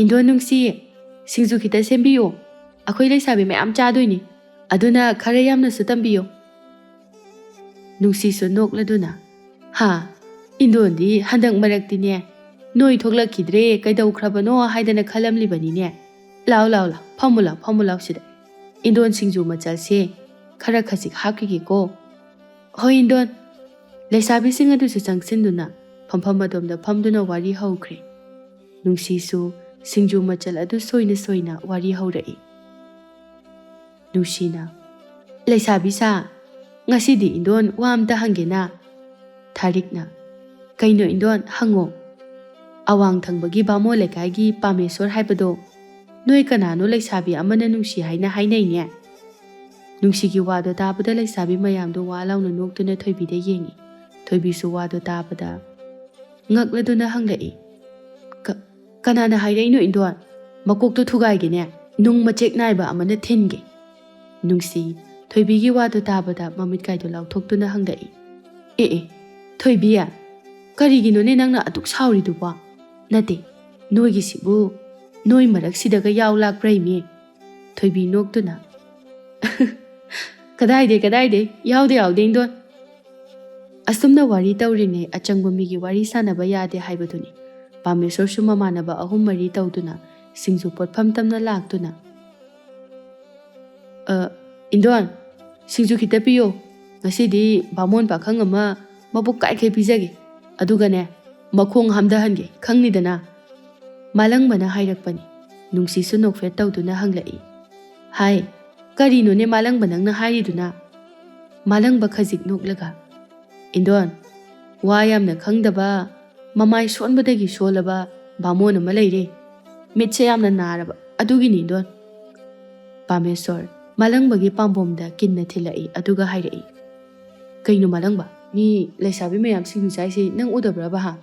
"ꯏꯟꯗꯣꯟ ꯅꯨꯡꯁꯤ, ꯁꯤꯡꯖꯨ ꯈꯤꯇ ꯁꯦꯝꯕꯤꯌꯨ, ꯑꯩꯈꯣꯏ ꯂꯩꯁꯥꯕꯤ ꯃꯌꯥꯝ ꯆꯥꯗꯣꯏꯅꯤ, ꯑꯗꯨꯅ ꯈꯔ ꯌꯥꯝꯅꯁꯨ ꯇꯝꯕꯤꯌꯨ꯫" ꯅꯨꯡꯁꯤꯁꯨ ꯅꯣꯛꯂꯗꯨꯅ, "ꯍꯥ, ꯏꯟꯗꯣꯟꯗꯤ ꯍꯟꯗꯛ ꯃꯔꯛꯇꯤꯅꯦ ꯅꯣꯏ ꯊꯣꯛꯂꯛꯈꯤꯗ꯭ꯔꯦ, ꯀꯩꯗꯧꯈ꯭ꯔꯕꯅꯣ ꯍꯥꯏꯗꯅ ꯈꯜꯂꯝꯂꯤꯕꯅꯤꯅꯦ꯫ ꯂꯥꯎ ꯂꯥꯎ ꯂꯥꯎ, ꯐꯝꯃꯨ ꯂꯥꯎ, ꯐꯝꯃꯨ ꯂꯥꯎ ꯁꯤꯗ꯫ ꯏꯟꯗꯣꯟ ꯁꯤꯡꯖꯨ ꯃꯆꯜꯁꯦ ꯈꯔ ꯈꯖꯤꯛ ꯍꯥꯞꯈꯤꯒꯦꯀꯣ꯫" "ꯍꯣꯏ ꯏꯟꯗꯣꯟ꯫" ꯂꯩꯁꯥꯕꯤꯁꯤꯡ ꯑꯗꯨꯁꯨ ꯆꯪꯁꯤꯟꯗꯨꯅ ꯐꯝꯐꯝ ꯑꯗꯣꯝꯗ ꯐꯝꯗꯨꯅ ꯋꯥꯔꯤ ꯍꯧꯈ꯭ꯔꯦ꯫ ꯅꯨꯡꯁꯤꯁꯨ ꯁꯤꯡꯖꯨ ꯃꯆꯜ ꯑꯗꯨ ꯁꯣꯏꯅ ꯁꯣꯏꯅ ꯋꯥꯔꯤ ꯍꯧꯔꯛꯏ꯫ ꯅꯨꯡꯁꯤꯅ, "ꯂꯩꯁꯥꯕꯤ ꯁꯥ, ꯉꯁꯤꯗꯤ ꯏꯟꯗꯣꯟ ꯋꯥ ꯑꯝꯇ ꯍꯪꯒꯦꯅ?" ꯊꯥꯔꯤꯛꯅ, "ꯀꯩꯅꯣ ꯏꯟꯗꯣꯟ, ꯍꯪꯉꯣ꯫ ꯑꯋꯥꯡ ꯊꯪꯕꯒꯤ ꯕꯥꯃꯣꯟ ꯂꯩꯀꯥꯏꯒꯤ ꯄꯥꯃꯦꯁꯣꯔ ꯍꯥꯏꯕꯗꯣ ꯅꯣꯏ ꯀꯅꯥꯅꯣ ꯂꯩꯁꯥꯕꯤ ꯑꯃꯅ ꯅꯨꯡꯁꯤ ꯍꯥꯏꯅ ꯍꯥꯏꯅꯩꯅꯦ?" ꯅꯨꯡꯁꯤꯒꯤ ꯋꯥꯗꯣ ꯇꯥꯕꯗ ꯂꯩꯁꯥꯕꯤ ꯃꯌꯥꯝꯗꯣ ꯋꯥ ꯂꯥꯎꯅ ꯅꯣꯛꯇꯨꯅ ꯊꯣꯏꯕꯤꯗ ꯌꯦꯡꯉꯤ꯫ ꯊꯣꯏꯕꯤꯁꯨ ꯋꯥꯗꯣ ꯇꯥꯕꯗ ꯉꯛꯂꯗꯨꯅ ꯍꯪꯂꯛꯏ, "ꯀ-, ꯀꯅꯥꯅ ꯍꯥꯏꯔꯛꯏꯅꯣ ꯏꯟꯗꯣꯟ? ꯃꯀꯣꯛꯇꯣ ꯊꯨꯒꯥꯏꯒꯦꯅꯦ, ꯅꯨꯡ ꯃꯆꯦꯛ ꯅꯥꯏꯕ ꯑꯃꯅ ꯊꯤꯟꯒꯦ꯫" ꯅꯨꯡꯁꯤ, ꯊꯣꯏꯕꯤꯒꯤ ꯋꯥꯗꯨ ꯇꯥꯕꯗ ꯃꯃꯤꯠꯀꯥꯏꯗꯨ ꯂꯥꯎꯊꯣꯛꯇꯨꯅ ꯍꯪꯂꯛꯏ꯫ "ꯑꯦ ꯑꯦ, ꯊꯣꯏꯕꯤ, ꯀꯔꯤꯒꯤꯅꯣꯅꯦ ꯅꯪꯅ ꯑꯗꯨꯛ ꯁꯥꯎꯔꯤꯗꯨꯕꯣ? ꯅꯠꯇꯦ, ꯅꯣꯏꯒꯤꯁꯤꯕꯨ ꯅꯣꯏ ꯃꯔꯛꯁꯤꯗꯒ ꯌꯥꯎ ꯂꯥꯛꯄ꯭ꯔꯩꯃꯤ?" ꯊꯣꯏꯕꯤ ꯅꯣꯛꯇꯨꯅ, "ꯀꯗꯥꯏꯗꯩ, ꯀꯗꯥꯏꯗꯩ? ꯌꯥꯎꯗꯦ, ꯌꯥꯎꯗꯦ, ꯏꯟꯗꯣꯟ꯫" ꯑꯁꯨꯝꯅ ꯋꯥꯔꯤ ꯇꯧꯔꯤꯉꯩ ꯑꯆꯪꯕ ꯃꯤꯒꯤ ꯋꯥꯔꯤ ꯁꯥꯟꯅꯕ ꯌꯥꯗꯦ ꯍꯥꯏꯕꯗꯨꯅꯤ꯫ ꯄꯥꯃꯦꯁꯣꯔꯁꯨ ꯃꯃꯥꯟꯅꯕ ꯑꯍꯨꯝ ꯃꯔꯤ ꯇꯧꯗꯨꯅ ꯁꯤꯡꯖꯨ ꯄꯣꯠꯐꯝ ꯇꯝꯅ ꯂꯥꯛꯇꯨꯅ, "ꯑ, ꯏꯟꯗꯣꯟ, ꯁꯤꯡꯖꯨ ꯈꯤꯇ ꯄꯤꯌꯣ꯫ ꯉꯁꯤꯗꯤ ꯕꯥꯃꯣꯟ ꯄꯥꯈꯪ ꯑꯃ ꯃꯕꯨꯛ ꯀꯥꯏꯈꯩ ꯄꯤꯖꯒꯦ꯫ ꯑꯗꯨꯒꯅꯦ, ꯃꯈꯣꯡ ꯍꯥꯝꯊꯍꯟꯒꯦ, ꯈꯪꯅꯤꯗꯅ?" ꯃꯥꯂꯪꯕꯅ ꯍꯥꯏꯔꯛꯄꯅꯤ꯫ ꯅꯨꯡꯁꯤꯁꯨ ꯅꯣꯛꯐꯦꯠ ꯇꯧꯗꯨꯅ ꯍꯪꯂꯛꯏ꯫ "ꯍꯥꯏ, ꯀꯔꯤꯅꯣꯅꯦ ꯃꯥꯂꯪꯕ ꯅꯪꯅ ꯍꯥꯏꯔꯤꯗꯨꯅ?" ꯃꯥꯂꯪꯕ ꯈꯖꯤꯛ ꯅꯣꯛꯂꯒ, "ꯏꯟꯗꯣꯟ, ꯋꯥ ꯌꯥꯝꯅ ꯈꯪꯗꯕ, ꯃꯃꯥꯏ ꯁꯣꯟꯕꯗꯒꯤ ꯁꯣꯜꯂꯕ ꯕꯥꯃꯣꯟ ꯑꯃ ꯂꯩꯔꯦ꯫ ꯃꯤꯠꯁꯦ ꯌꯥꯝꯅ ꯅꯥꯔꯕ, ꯑꯗꯨꯒꯤꯅꯤ, ꯏꯟꯗꯣꯟ꯫" ꯄꯥꯃꯦꯁꯣꯔ ꯃꯥꯂꯪꯕꯒꯤ ꯄꯥꯝꯕꯣꯝꯗ ꯀꯤꯟꯅ ꯊꯤꯜꯂꯛꯏ, ꯑꯗꯨꯒ ꯍꯥꯏꯔꯛꯏ, "ꯀꯩꯅꯣ ꯃꯥꯂꯪꯕ, ꯃꯤ ꯂꯩꯁꯥꯕꯤ ꯃꯌꯥꯝ ꯁꯤꯡꯖꯨ ꯆꯥꯏꯁꯦ ꯅꯪ ꯎꯗꯕ꯭ꯔꯕ, ꯍꯥ?"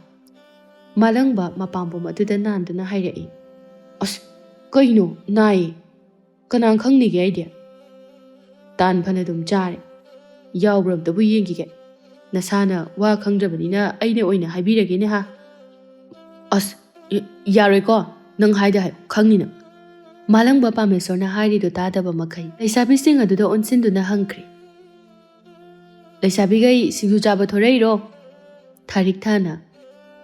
ꯃꯥꯂꯪꯕ ꯃꯄꯥꯝꯕꯣꯝ ꯑꯗꯨꯗ ꯅꯥꯟꯗꯨꯅ ꯍꯥꯏꯔꯛꯏ, "ꯑꯁ, ꯀꯩꯅꯣ, ꯅꯥꯏꯌꯦ꯫ ꯀꯅꯥ ꯈꯪꯅꯤꯒꯦ ꯑꯩꯗꯤ? ꯇꯥꯟ ꯐꯅ ꯑꯗꯨꯝ ꯆꯥꯔꯦ꯫ ꯌꯥꯎꯕ꯭ꯔꯥ ꯑꯝꯇꯕꯨ ꯌꯦꯡꯈꯤꯒꯦ꯫ ꯅꯁꯥꯅ ꯋꯥ ꯈꯪꯗ꯭ꯔꯕꯅꯤꯅ ꯑꯩꯅ ꯑꯣꯏꯅ ꯍꯥꯏꯕꯤꯔꯒꯦꯅꯦ, ꯍꯥ?" "ꯑꯁ, ꯌꯥꯔꯣꯏꯀꯣ, ꯅꯪ ꯍꯥꯏꯗ ꯍꯥꯏ, ꯈꯪꯅꯤ ꯅꯪ꯫" ꯃꯥꯂꯪꯕ ꯄꯥꯃꯦꯁꯣꯔꯅ ꯍꯥꯏꯔꯤꯗꯨ ꯇꯥꯗꯕ ꯃꯈꯩ ꯂꯩꯁꯥꯕꯤꯁꯤꯡ ꯑꯗꯨꯗ ꯑꯣꯟꯁꯤꯟꯗꯨꯅ ꯍꯪꯈ꯭ꯔꯦ, "ꯂꯩꯁꯥꯕꯤꯈꯩ ꯁꯤꯡꯖꯨ ꯆꯥꯕ ꯊꯣꯔꯛꯏꯔꯣ?" ꯊꯥꯔꯤꯛ ꯊꯥꯅ,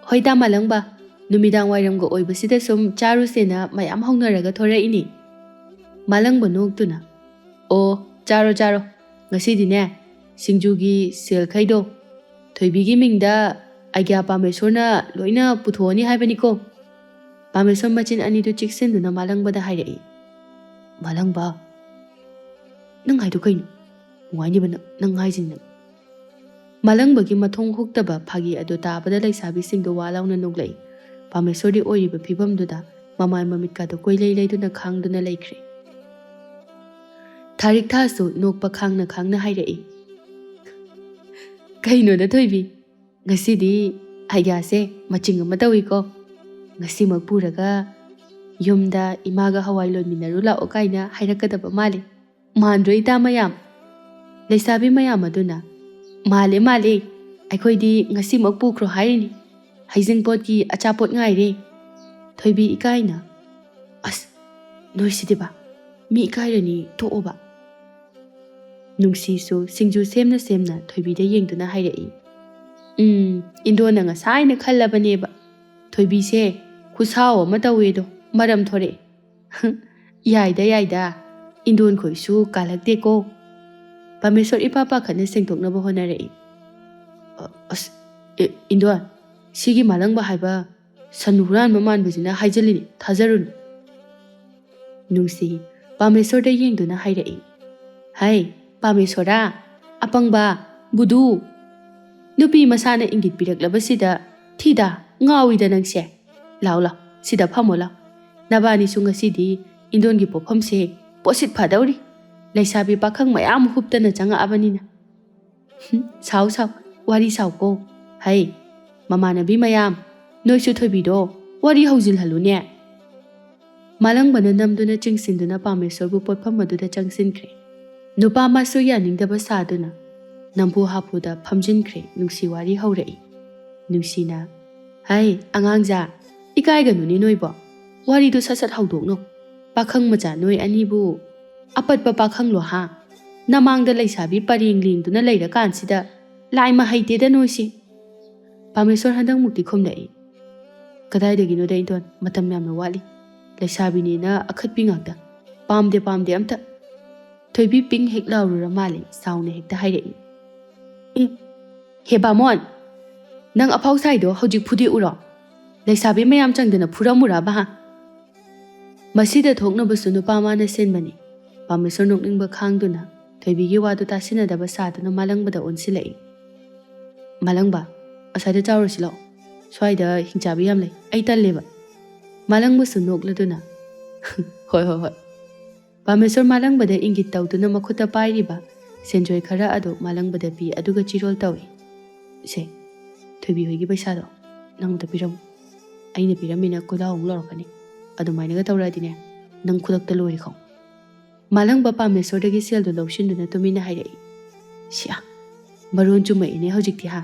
"ꯍꯣꯏꯗ ꯃꯥꯂꯪꯕ, ꯅꯨꯃꯤꯗꯥꯡ ꯋꯥꯏꯔꯝꯒ ꯑꯣꯏꯕꯁꯤꯗ ꯁꯨꯝ ꯆꯥꯔꯨꯁꯦꯅ ꯃꯌꯥꯝ ꯍꯧꯅꯔꯒ ꯊꯣꯔꯛꯏꯅꯤ꯫" ꯃꯥꯂꯪꯕ ꯅꯣꯛꯇꯨꯅ, "ꯑꯣ, ꯆꯥꯔꯣ ꯆꯥꯔꯣ, ꯉꯁꯤꯗꯤꯅꯦ ꯁꯤꯡꯖꯨꯒꯤ ꯁꯦꯜꯈꯩꯗꯣ ꯊꯣꯏꯕꯤꯒꯤ ꯃꯤꯡꯗ ꯑꯩꯒ꯭ꯌꯥ ꯄꯥꯃꯦꯁꯣꯔꯅ ꯂꯣꯏꯅ ꯄꯨꯊꯣꯛꯑꯅꯤ ꯍꯥꯏꯕꯅꯤꯀꯣ꯫" ꯄꯥꯃꯦꯁꯣꯔ ꯃꯆꯤꯟ ꯑꯅꯤꯗꯨ ꯆꯤꯛꯁꯤꯟꯗꯨꯅ ꯃꯥꯂꯪꯕꯗ ꯍꯥꯏꯔꯛꯏ, "ꯃꯥꯂꯪꯕ, ꯅꯪ ꯍꯥꯏꯗꯣ ꯀꯩꯅꯣ? ꯅꯨꯡꯉꯥꯏꯅꯤꯕ ꯅꯪ, ꯅꯪ ꯍꯥꯏꯁꯤꯅ?" ꯃꯥꯂꯪꯕꯒꯤ ꯃꯊꯣꯡ ꯍꯨꯛꯇꯕ ꯐꯥꯒꯤ ꯑꯗꯨ ꯇꯥꯕꯗ ꯂꯩꯁꯥꯕꯤꯁꯤꯡꯗꯨ ꯋꯥ ꯂꯥꯎꯅ ꯅꯣꯛꯂꯛꯏ꯫ ꯄꯥꯃꯦꯁꯣꯔꯗꯤ ꯑꯣꯏꯔꯤꯕ ꯐꯤꯕꯝꯗꯨꯗ ꯃꯃꯥꯏ ꯃꯃꯤꯠꯀꯥꯗꯨ ꯀꯣꯏꯂꯩ ꯂꯩꯗꯨꯅ ꯈꯥꯡꯗꯨꯅ ꯂꯩꯈ꯭ꯔꯦ꯫ ꯊꯥꯔꯤꯛ ꯊꯥꯁꯨ ꯅꯣꯛꯄ ꯈꯥꯡꯅ ꯈꯥꯡꯅ ꯍꯥꯏꯔꯛꯏ, "ꯀꯩꯅꯣꯗ ꯊꯣꯏꯕꯤ, ꯉꯁꯤꯗꯤ ꯑꯥꯏꯗꯤꯌꯥꯁꯦ ꯃꯆꯤꯡ ꯑꯃ ꯇꯧꯏꯀꯣ꯫ ꯉꯁꯤꯃꯛ ꯄꯨꯔꯒ ꯌꯨꯝꯗ ꯏꯃꯥꯒ ꯍꯋꯥꯏ ꯂꯣꯟꯃꯤꯟꯅꯔꯨ ꯂꯥꯛꯑꯣ ꯀꯥꯏꯅ ꯍꯥꯏꯔꯛꯀꯗꯕ ꯃꯥꯜꯂꯤ꯫" "ꯃꯥꯟꯗ꯭ꯔꯣ ꯏꯇꯥ ꯃꯌꯥꯝ?" ꯂꯩꯁꯥꯕꯤ ꯃꯌꯥꯝ ꯑꯗꯨꯅ, "ꯃꯥꯜꯂꯦ, ꯃꯥꯜꯂꯦ, ꯑꯩꯈꯣꯏꯗꯤ ꯉꯁꯤꯃꯛ ꯄꯨꯈ꯭ꯔꯣ ꯍꯥꯏꯔꯤꯅꯤ, ꯍꯩꯖꯤꯡꯄꯣꯠꯀꯤ ꯑꯆꯥꯄꯣꯠ ꯉꯥꯏꯔꯦ꯫" ꯊꯣꯏꯕꯤ ꯏꯀꯥꯏꯅ, "ꯑꯁ, ꯅꯣꯏꯁꯤꯗꯤꯕ, ꯃꯤ ꯏꯀꯥꯏꯔꯅꯤ, ꯇꯣꯛꯑꯣꯕ꯫" ꯅꯨꯡꯁꯤꯁꯨ ꯁꯤꯡꯖꯨ ꯁꯦꯝꯅ ꯁꯦꯝꯅ ꯊꯣꯏꯕꯤꯗ ꯌꯦꯡꯗꯨꯅ ꯍꯥꯏꯔꯛꯏ, "ꯎꯝ, ꯏꯟꯗꯣꯟꯅ ꯉꯁꯥꯏꯅ ꯈꯜꯂꯕꯅꯦꯕ, ꯊꯣꯏꯕꯤꯁꯦ ꯈꯨꯁꯥꯎ ꯑꯃ ꯇꯧꯋꯦꯗꯣ, ꯃꯔꯝ ꯊꯣꯔꯛꯑꯦ꯫" "ꯌꯥꯏꯗ, ꯌꯥꯏꯗ, ꯏꯟꯗꯣꯟ ꯈꯣꯏꯁꯨ ꯀꯥꯜꯂꯛꯇꯦꯀꯣ꯫" ꯄꯥꯃꯦꯁꯣꯔ ꯏꯄꯥ ꯄꯥꯈꯠꯅ ꯁꯦꯡꯗꯣꯛꯅꯕ ꯍꯣꯠꯅꯔꯛꯏ꯫ "ꯑ-, ꯑꯁ, ꯑꯦ, ꯏꯟꯗꯣꯟ, ꯁꯤꯒꯤ ꯃꯥꯂꯪꯕ ꯍꯥꯏꯕ ꯁꯟ ꯍꯨꯔꯥꯟꯕ ꯃꯥꯟꯕꯁꯤꯅ ꯍꯥꯏꯖꯤꯜꯂꯤꯅꯤ, ꯊꯥꯖꯔꯨꯅꯨ꯫" ꯅꯨꯡꯁꯤ ꯄꯥꯃꯦꯁꯣꯔꯗ ꯌꯦꯡꯗꯨꯅ ꯍꯥꯏꯔꯛꯏ, "ꯍꯩ, ꯄꯥꯃꯦꯁꯣꯔꯥ, ꯑꯄꯪꯕ, ꯕꯨꯗꯨ, ꯅꯨꯄꯤ ꯃꯁꯥꯅ ꯏꯪꯒꯤꯠ ꯄꯤꯔꯛꯂꯕꯁꯤꯗ ꯊꯤꯗ ꯉꯥꯎꯏꯗ ꯅꯪꯁꯦ꯫ ꯂꯥꯎ, ꯂꯥꯎ, ꯁꯤꯗ ꯐꯝꯃꯣ, ꯂꯥꯎ꯫ ꯅꯕꯥꯅꯤꯁꯨ ꯉꯁꯤꯗꯤ ꯏꯟꯗꯣꯟꯒꯤ ꯄꯣꯠꯐꯝꯁꯦ ꯄꯣꯠꯁꯤꯠ ꯐꯗꯧꯔꯤ꯫ ꯂꯩꯁꯥꯕꯤ ꯄꯥꯈꯪ ꯃꯌꯥꯝ ꯍꯨꯞꯇꯅ ꯆꯪꯉꯛꯑꯕꯅꯤꯅ꯫ ꯍꯨꯝ, ꯁꯥꯎ, ꯁꯥꯎ, ꯋꯥꯔꯤ ꯁꯥꯎꯀꯣ꯫ ꯍꯩ, ꯃꯃꯥꯟꯅꯕꯤ ꯃꯌꯥꯝ, ꯅꯣꯏꯁꯨ ꯊꯣꯏꯕꯤꯗꯣ ꯋꯥꯔꯤ ꯍꯧꯖꯤꯜꯍꯜꯂꯨꯅꯦ꯫" ꯃꯥꯂꯪꯕꯅ ꯅꯝꯗꯨꯅ ꯆꯤꯡꯁꯤꯟꯗꯨꯅ ꯄꯥꯃꯦꯁꯣꯔꯕꯨ ꯄꯣꯠꯐꯝ ꯑꯗꯨꯗ ꯆꯪꯁꯤꯟꯈ꯭ꯔꯦ꯫ ꯅꯨꯄꯥ ꯃꯥꯁꯨ ꯌꯥꯅꯤꯡꯗꯕ ꯁꯥꯗꯨꯅ ꯅꯝꯐꯨ ꯍꯥꯐꯨꯗ ꯐꯝꯖꯤꯟꯈ꯭ꯔꯦ꯫ ꯅꯨꯡꯁꯤ ꯋꯥꯔꯤ ꯍꯧꯔꯛꯏ꯫ ꯅꯨꯡꯁꯤꯅ, "ꯍꯩ, ꯑꯉꯥꯡꯖꯥ, ꯏꯀꯥꯏꯒꯅꯨꯅꯦ ꯅꯣꯏꯕꯣ꯫ ꯋꯥꯔꯤꯗꯨ ꯁꯠ ꯁꯠ ꯍꯧꯗꯣꯛꯅꯧ꯫ ꯄꯥꯈꯪ ꯃꯆꯥ ꯅꯣꯏ ꯑꯅꯤꯕꯨ ꯑꯄꯠꯄ ꯄꯥꯈꯪꯂꯣ ꯍꯥ? ꯅꯃꯥꯡꯗ ꯂꯩꯁꯥꯕꯤ ꯄꯔꯦꯡ ꯂꯦꯡꯗꯨꯅ ꯂꯩꯔꯀꯥꯟꯁꯤꯗ ꯂꯥꯏꯃ ꯍꯩꯇꯦꯗ ꯅꯣꯏꯁꯤ꯫" ꯄꯥꯃꯦꯁꯣꯔ ꯍꯟꯗꯛꯃꯨꯛꯇꯤ ꯈꯨꯝꯂꯛꯏ꯫ "ꯀꯗꯥꯏꯗꯒꯤꯅꯣꯗ ꯏꯟꯗꯣꯟ, ꯃꯇꯝ ꯌꯥꯝꯅ ꯋꯥꯠꯂꯤ꯫ ꯂꯩꯁꯥꯕꯤꯅꯦꯅ ꯑꯈꯠꯄꯤ ꯉꯥꯛꯇ꯫ ꯄꯥꯝꯗꯦ, ꯄꯥꯝꯗꯦ ꯑꯝꯇ꯫" ꯊꯣꯏꯕꯤ ꯄꯤꯡ ꯍꯦꯛ ꯂꯥꯎꯔꯨꯔ ꯃꯥꯜꯂꯦ, ꯁꯥꯎꯅ ꯍꯦꯛꯇ ꯍꯥꯏꯔꯛꯏ꯫ "ꯎꯝ, ꯍꯦ ꯕꯥꯃꯣꯟ, ꯅꯪ ꯑꯐꯥꯎ ꯁꯥꯏꯗꯣ ꯍꯧꯖꯤꯛ ꯐꯨꯗꯦꯛꯎꯔꯣ? ꯂꯩꯁꯥꯕꯤ ꯃꯌꯥꯝ ꯆꯪꯗꯅ ꯐꯨꯔꯝꯃꯨꯔꯕ ꯍꯥ?" ꯃꯁꯤꯗ ꯊꯣꯛꯅꯕꯁꯨ ꯅꯨꯄꯥ ꯃꯥꯅ ꯁꯤꯟꯕꯅꯤ꯫ ꯄꯥꯃꯦꯁꯣꯔ ꯅꯣꯛꯅꯤꯡꯕ ꯈꯥꯡꯗꯨꯅ ꯊꯣꯏꯕꯤꯒꯤ ꯋꯥꯗꯨ ꯇꯥꯁꯤꯟꯅꯗꯕ ꯁꯥꯗꯨꯅ ꯃꯥꯂꯪꯕꯗ ꯑꯣꯟꯁꯤꯜꯂꯛꯏ꯫ "ꯃꯥꯂꯪꯕ, ꯑꯁ꯭ꯋꯥꯏꯗ ꯆꯥꯎꯔꯁꯤ ꯂꯥꯛꯑꯣ꯫ ꯁ꯭ꯋꯥꯏꯗ ꯍꯤꯡꯆꯥꯕꯤ ꯌꯥꯝ ꯂꯩ꯫ ꯑꯩ ꯇꯜꯂꯦꯕ꯫" ꯃꯥꯂꯪꯕꯁꯨ ꯅꯣꯛꯂꯗꯨꯅ, "ꯍꯣꯏ, ꯍꯣꯏ, ꯍꯣꯏ꯫" ꯄꯥꯃꯦꯁꯣꯔ ꯃꯥꯂꯪꯕꯗ ꯏꯪꯒꯤꯠ ꯇꯧꯗꯨꯅ ꯃꯈꯨꯠꯇ ꯄꯥꯏꯔꯤꯕ ꯁꯦꯟꯖꯣꯏ ꯈꯔ ꯑꯗꯨ ꯃꯥꯂꯪꯕꯗ ꯄꯤ, ꯑꯗꯨꯒ ꯆꯤꯔꯣꯜ ꯇꯧꯏ꯫ "ꯁꯦ, ꯊꯣꯏꯕꯤ ꯍꯣꯏꯒꯤ ꯄꯩꯁꯥꯗꯣ ꯅꯪ ꯑꯝꯇ ꯄꯤꯔꯝꯃꯨ꯫ ꯑꯩꯅ ꯄꯤꯔꯝꯃꯤꯅ ꯀꯣꯏꯂꯥꯎ ꯑꯃꯨꯛ ꯂꯥꯎꯔꯛꯀꯅꯤ꯫ ꯑꯗꯨꯃꯥꯏꯅꯒ ꯇꯧꯔꯛꯑꯗꯤꯅꯦ, ꯅꯪ ꯈꯨꯗꯛꯇ ꯂꯣꯏꯔꯦ ꯈꯪꯉꯨ꯫" ꯃꯥꯂꯪꯕ ꯄꯥꯃꯦꯁꯣꯔꯗꯒꯤ ꯁꯦꯜꯗꯨ ꯂꯧꯁꯤꯟꯗꯨꯅ ꯇꯨꯃꯤꯟꯅ ꯍꯥꯏꯔꯛꯏ, "ꯁꯤꯌꯥ, ꯃꯔꯣꯟ ꯆꯨꯝꯃꯛꯏꯅꯦ ꯍꯧꯖꯤꯛꯇꯤ ꯍꯥ꯫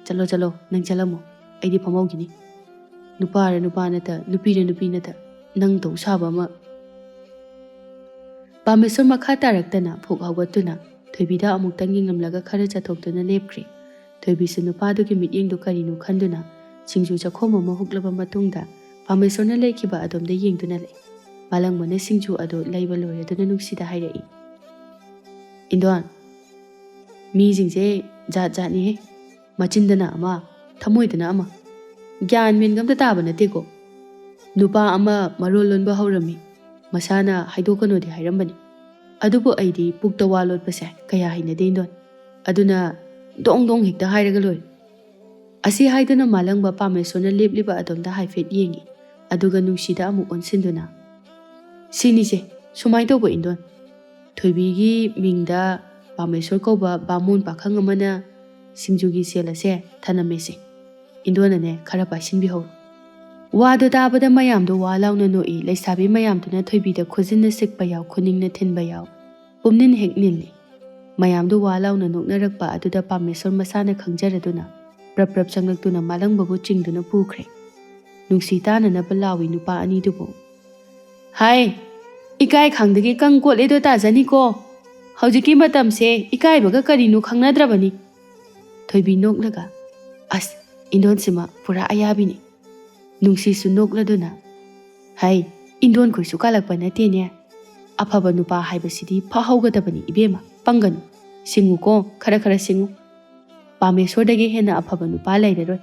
ꯆꯠꯂꯣ ꯆꯠꯂꯣ, ꯅꯪ ꯆꯠꯂꯝꯃꯣ, ꯑꯩꯗꯤ ꯐꯝꯍꯧꯈꯤꯅꯤ꯫ ꯅꯨꯄꯥꯔ ꯅꯨꯄꯥ ꯅꯠꯇ, ꯅꯨꯄꯤꯔ ꯅꯨꯄꯤ ꯅꯠꯇ, ꯅꯪ ꯇꯧ ꯁꯥꯕ ꯑꯃ꯫" ꯄꯥꯃꯦꯁꯣꯔ ꯃꯈꯥ ꯇꯥꯔꯛꯇꯅ ꯐꯨꯛ ꯍꯧꯒꯠꯇꯨꯅ ꯊꯣꯏꯕꯤꯗ ꯑꯃꯨꯛꯇꯪ ꯌꯦꯡꯂꯝꯂꯒ ꯈꯔ ꯆꯠꯊꯣꯛꯇꯨꯅ ꯂꯦꯞꯈ꯭ꯔꯦ꯫ ꯊꯣꯏꯕꯤꯁꯨ ꯅꯨꯄꯥꯗꯨꯒꯤ ꯃꯤꯠꯌꯦꯡꯗꯨ ꯀꯔꯤꯅꯣ ꯈꯟꯗꯨꯅ ꯁꯤꯡꯖꯨ ꯆꯥꯈꯣꯝ ꯑꯃ ꯍꯨꯛꯂꯕ ꯃꯇꯨꯡꯗ ꯄꯥꯃꯦꯁꯣꯔꯅ ꯂꯩꯈꯤꯕ ꯑꯗꯣꯝꯗ ꯌꯦꯡꯗꯨꯅ ꯂꯩ꯫ ꯃꯥꯂꯪꯕꯅ ꯁꯤꯡꯖꯨ ꯑꯗꯨ ꯂꯩꯕ ꯂꯣꯏꯔꯗꯨꯅ ꯅꯨꯡꯁꯤꯗ ꯍꯥꯏꯔꯛꯏ, "ꯏꯟꯗꯣꯟ, ꯃꯤꯁꯤꯡꯁꯦ ꯖꯥꯠ ꯖꯥꯠꯅꯤꯍꯦ꯫ ꯃꯆꯤꯟꯗꯅ ꯑꯃ, ꯊꯃꯣꯏꯗꯅ ꯑꯃ꯫ ꯒ꯭ꯌꯥꯟ ꯃꯦꯟꯒ ꯑꯝꯇ ꯇꯥꯕ ꯅꯠꯇꯦꯀꯣ꯫ ꯅꯨꯄꯥ ꯑꯃ ꯃꯔꯣꯜ ꯂꯣꯟꯕ ꯍꯧꯔꯝꯃꯤ꯫ ꯃꯁꯥꯅ ꯍꯥꯏꯗꯣꯛꯀꯅꯣꯗꯤ ꯍꯥꯏꯔꯝꯕꯅꯤ꯫ ꯑꯗꯨꯕꯨ ꯑꯩꯗꯤ ꯄꯨꯛꯇ ꯋꯥ ꯂꯣꯠꯄꯁꯦ ꯀꯌꯥ ꯍꯩꯅꯗꯦ ꯏꯟꯗꯣꯟ꯫ ꯑꯗꯨꯅ ꯗꯣꯡ ꯗꯣꯡ ꯍꯦꯛꯇ ꯍꯥꯏꯔꯒ ꯂꯣꯏꯔꯦ꯫" ꯑꯁꯤ ꯍꯥꯏꯗꯨꯅ ꯃꯥꯂꯪꯕ ꯄꯥꯃꯦꯁꯣꯔꯅ ꯂꯦꯞꯂꯤꯕ ꯑꯗꯣꯝꯗ ꯍꯥꯏꯐꯦꯠ ꯌꯦꯡꯉꯤ꯫ ꯑꯗꯨꯒ ꯅꯨꯡꯁꯤꯗ ꯑꯃꯨꯛ ꯑꯣꯟꯁꯤꯟꯗꯨꯅ, "ꯁꯤꯅꯤꯁꯦ, ꯁꯨꯃꯥꯏꯅ ꯇꯧꯕ ꯏꯟꯗꯣꯟ꯫ ꯊꯣꯏꯕꯤꯒꯤ ꯃꯤꯡꯗ ꯄꯥꯃꯦꯁꯣꯔ ꯀꯧꯕ ꯕꯥꯃꯣꯟ ꯄꯥꯈꯪ ꯑꯃꯅ ꯁꯤꯡꯖꯨꯒꯤ ꯁꯦꯜ ꯑꯁꯦ ꯊꯅꯝꯃꯦꯁꯦ꯫ ꯏꯟꯗꯣꯟꯅꯅꯦ ꯈꯔ ꯄꯥꯏꯁꯤꯟꯕꯤꯍꯧꯔꯣ꯫" ꯋꯥꯗꯨ ꯇꯥꯕꯗ ꯃꯌꯥꯝꯗꯨ ꯋꯥ ꯂꯥꯎꯅ ꯅꯣꯛꯏ꯫ ꯂꯩꯁꯥꯕꯤ ꯃꯌꯥꯝꯗꯨꯅ ꯊꯣꯏꯕꯤꯗ ꯈꯨꯖꯤꯟꯅ ꯁꯤꯛꯄ ꯌꯥꯎ, ꯈꯨꯅꯤꯡꯅ ꯊꯤꯟꯕ ꯌꯥꯎ, ꯄꯨꯝꯅꯤꯟ ꯍꯦꯛ ꯅꯤꯜꯂꯤ꯫ ꯃꯌꯥꯝꯗꯨ ꯋꯥ ꯂꯥꯎꯅ ꯅꯣꯛꯅꯔꯛꯄ ꯑꯗꯨꯗ ꯄꯥꯃꯦꯁꯣꯔ ꯃꯁꯥꯅ ꯈꯪꯖꯔꯗꯨꯅ ꯄ꯭ꯔꯞ ꯄ꯭ꯔꯞ ꯆꯪꯂꯛꯇꯨꯅ ꯃꯥꯂꯪꯕꯕꯨ ꯆꯤꯡꯗꯨꯅ ꯄꯨꯈ꯭ꯔꯦ꯫ ꯅꯨꯡꯁꯤ ꯇꯥꯅꯅꯕ ꯂꯥꯎꯏ ꯅꯨꯄꯥ ꯑꯅꯤꯗꯨꯕꯨ꯫ "ꯍꯥꯏ, ꯏꯀꯥꯏ ꯈꯪꯗꯒꯤ ꯀꯪ ꯀꯣꯠꯂꯦꯗꯣ ꯇꯥꯖꯅꯤꯀꯣ꯫ ꯍꯧꯖꯤꯛꯀꯤ ꯃꯇꯝꯁꯦ ꯏꯀꯥꯏꯕꯒ ꯀꯔꯤꯅꯣ ꯈꯪꯅꯗ꯭ꯔꯕꯅꯤ꯫" ꯊꯣꯏꯕꯤ ꯅꯣꯛꯂꯒ, "ꯑꯁ, ꯏꯟꯗꯣꯟꯁꯤꯃ ꯄꯨꯔꯥ ꯑꯌꯥꯕꯤꯅꯤ꯫" ꯅꯨꯡꯁꯤꯁꯨ ꯅꯣꯛꯂꯗꯨꯅ, "ꯍꯩ, ꯏꯟꯗꯣꯟꯈꯣꯏꯁꯨ ꯀꯥꯜꯂꯛꯄ ꯅꯠꯇꯦꯅꯦ꯫ ꯑꯐꯕ ꯅꯨꯄꯥ ꯍꯥꯏꯕꯁꯤꯗꯤ ꯐꯍꯧꯒꯗꯕꯅꯤ ꯏꯕꯦꯝꯃ, ꯄꯪꯒꯅꯨ꯫ ꯁꯤꯡꯉꯨꯀꯣ, ꯈꯔ ꯈꯔ ꯁꯤꯡꯉꯨ꯫ ꯄꯥꯃꯦꯁꯣꯔꯗꯒꯤ ꯍꯦꯟꯅ ꯑꯐꯕ ꯅꯨꯄꯥ ꯂꯩꯔꯔꯣꯏ꯫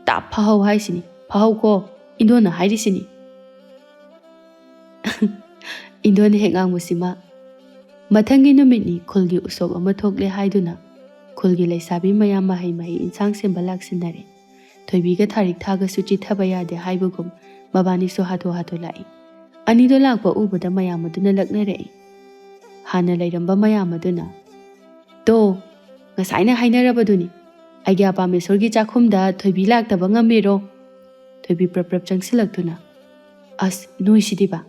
ꯇꯥꯞ ꯐꯍꯧ ꯍꯥꯏꯁꯤꯅꯤ, ꯐꯍꯧꯀꯣ, ꯏꯟꯗꯣꯟꯅ ꯍꯥꯏꯔꯤꯁꯤꯅꯤ꯫" ꯏꯟꯗꯣꯟꯅ ꯍꯦꯛ ꯉꯥꯡꯕꯁꯤꯃ꯫ ꯃꯊꯪꯒꯤ ꯅꯨꯃꯤꯠꯅꯤ꯫ ꯈꯨꯜꯒꯤ ꯎꯁꯣꯞ ꯑꯃ ꯊꯣꯛꯂꯦ ꯍꯥꯏꯗꯨꯅ ꯈꯨꯜꯒꯤ ꯂꯩꯁꯥꯕꯤ ꯃꯌꯥꯝ ꯃꯍꯩ ꯃꯍꯩ ꯏꯟꯁꯥꯡ ꯁꯦꯝꯕ ꯂꯥꯛꯁꯤꯟꯅꯔꯦ꯫ ꯊꯣꯏꯕꯤꯒ ꯊꯥꯔꯤꯛ ꯊꯥꯒꯁꯨ ꯆꯤꯠꯊꯕ ꯌꯥꯗꯦ ꯍꯥꯏꯕꯒꯨꯝ ꯃꯕꯥꯅꯤꯁꯨ ꯍꯥꯊꯨ ꯍꯥꯊꯨ ꯂꯥꯛꯏ꯫ ꯑꯅꯤꯗꯣ ꯂꯥꯛꯄ ꯎꯕꯗ ꯃꯌꯥꯝ ꯑꯗꯨꯅ ꯂꯛꯅꯔꯛꯏ꯫ ꯍꯥꯟꯅ ꯂꯩꯔꯝꯕ ꯃꯌꯥꯝ ꯑꯗꯨꯅ, "ꯇꯣ, ꯉꯁꯥꯏꯅ ꯍꯥꯏꯅꯔꯕꯗꯨꯅꯤ, ꯑꯩꯒ꯭ꯌꯥ ꯄꯥꯃꯦꯁꯣꯔꯒꯤ ꯆꯥꯛꯈꯨꯝꯗ ꯊꯣꯏꯕꯤ ꯂꯥꯛꯇꯕ ꯉꯝꯃꯤꯔꯣ?" ꯊꯣꯏꯕꯤ ꯄ꯭ꯔꯞ ꯄ꯭ꯔꯞ ꯆꯪꯁꯤꯜꯂꯛꯇꯨꯅ, "ꯑꯁ, ꯅꯣꯏꯁꯤꯗꯤꯕ!"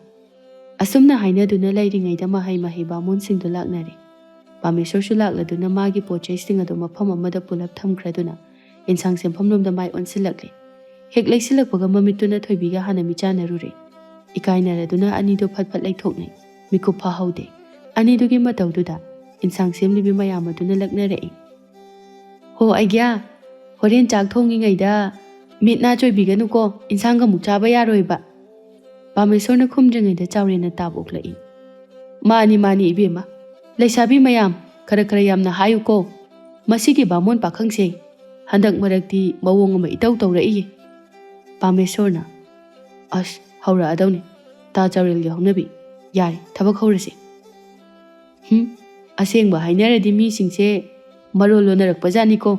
ꯑꯁꯨꯝꯅ ꯍꯥꯏꯅꯗꯨꯅ ꯂꯩꯔꯤꯉꯩꯗ ꯃꯍꯩ ꯃꯍꯩ ꯕꯥꯃꯣꯟꯁꯤꯡꯗꯨ ꯂꯥꯛꯅꯔꯦ꯫ ꯄꯥꯃꯦꯁꯣꯔꯁꯨ ꯂꯥꯛꯂꯗꯨꯅ ꯃꯥꯒꯤ ꯄꯣꯠ ꯆꯩꯁꯤꯡ ꯑꯗꯨ ꯃꯐꯝ ꯑꯃꯗ ꯄꯨꯂꯞ ꯊꯝꯈ꯭ꯔꯗꯨꯅ ꯏꯟꯁꯥꯡ ꯁꯦꯝꯐꯝꯂꯣꯝꯗ ꯃꯥꯏ ꯑꯣꯟꯁꯤꯜꯂꯛꯂꯦ꯫ ꯍꯦꯛ ꯂꯩꯁꯤꯜꯂꯛꯄꯒ ꯃꯃꯤꯠꯇꯨꯅ ꯊꯣꯏꯕꯤꯒ ꯍꯥꯟꯅ ꯃꯤꯆꯥꯟꯅꯔꯨꯔꯦ꯫ ꯏꯀꯥꯏꯅꯔꯗꯨꯅ ꯑꯅꯤꯗꯨ ꯐꯠ ꯐꯠ ꯂꯩꯊꯣꯛꯅꯩ꯫ ꯃꯤꯀꯨꯞ ꯐꯥꯍꯧꯗꯦ꯫ ꯑꯅꯤꯗꯨꯒꯤ ꯃꯇꯧꯗꯨꯗ ꯏꯟꯁꯥꯡ ꯁꯦꯝꯂꯤꯕꯤ ꯃꯌꯥꯝ ꯑꯗꯨꯅ ꯂꯛꯅꯔꯛꯏ꯫ "ꯍꯣ ꯑꯩꯒ꯭ꯌꯥ, ꯍꯣꯔꯦꯟ ꯆꯥꯛ ꯊꯣꯡꯉꯤꯉꯩꯗ ꯃꯤꯠ ꯅꯥ ꯆꯣꯏꯕꯤꯒꯅꯨꯀꯣ, ꯏꯟꯁꯥꯡꯒ ꯑꯃꯨꯛ ꯆꯥꯕ ꯌꯥꯔꯣꯏꯕ"꯫ ꯄꯥꯃꯦꯁꯣꯔꯅ ꯈꯨꯝꯗ꯭ꯔꯤꯉꯩꯗ ꯆꯥꯎꯔꯦꯟꯅ ꯇꯥꯞ ꯑꯣꯛꯂꯛꯏ꯫ "ꯃꯥꯅꯤ ꯃꯥꯅꯤ ꯏꯕꯦꯝꯃ, ꯂꯩꯁꯥꯕꯤ ꯃꯌꯥꯝ ꯈꯔ ꯈꯔ ꯌꯥꯝꯅ ꯍꯥꯏꯌꯨꯀꯣ, ꯃꯁꯤꯒꯤ ꯕꯥꯃꯣꯟ ꯄꯥꯈꯪꯁꯦ ꯍꯟꯗꯛ ꯃꯔꯛꯇꯤ ꯃꯑꯣꯡ ꯑꯃ ꯏꯇꯧ ꯇꯧꯔꯛꯏꯌꯦ"꯫ ꯄꯥꯃꯦꯁꯣꯔꯅ, "ꯑꯁ, ꯍꯧꯔꯛꯑꯗꯧꯅꯤ ꯇꯥ ꯆꯥꯎꯔꯦꯜꯒꯤ ꯍꯧꯅꯕꯤ꯫ ꯌꯥꯔꯦ, ꯊꯕꯛ ꯍꯧꯔꯁꯦ"꯫ "ꯍꯨꯝ, ꯑꯁꯦꯡꯕ ꯍꯥꯏꯅꯔꯗꯤ ꯃꯤꯁꯤꯡꯁꯦ ꯃꯔꯣꯜ ꯂꯣꯟꯅꯔꯛꯄꯖꯥꯠꯅꯤꯀꯣ"꯫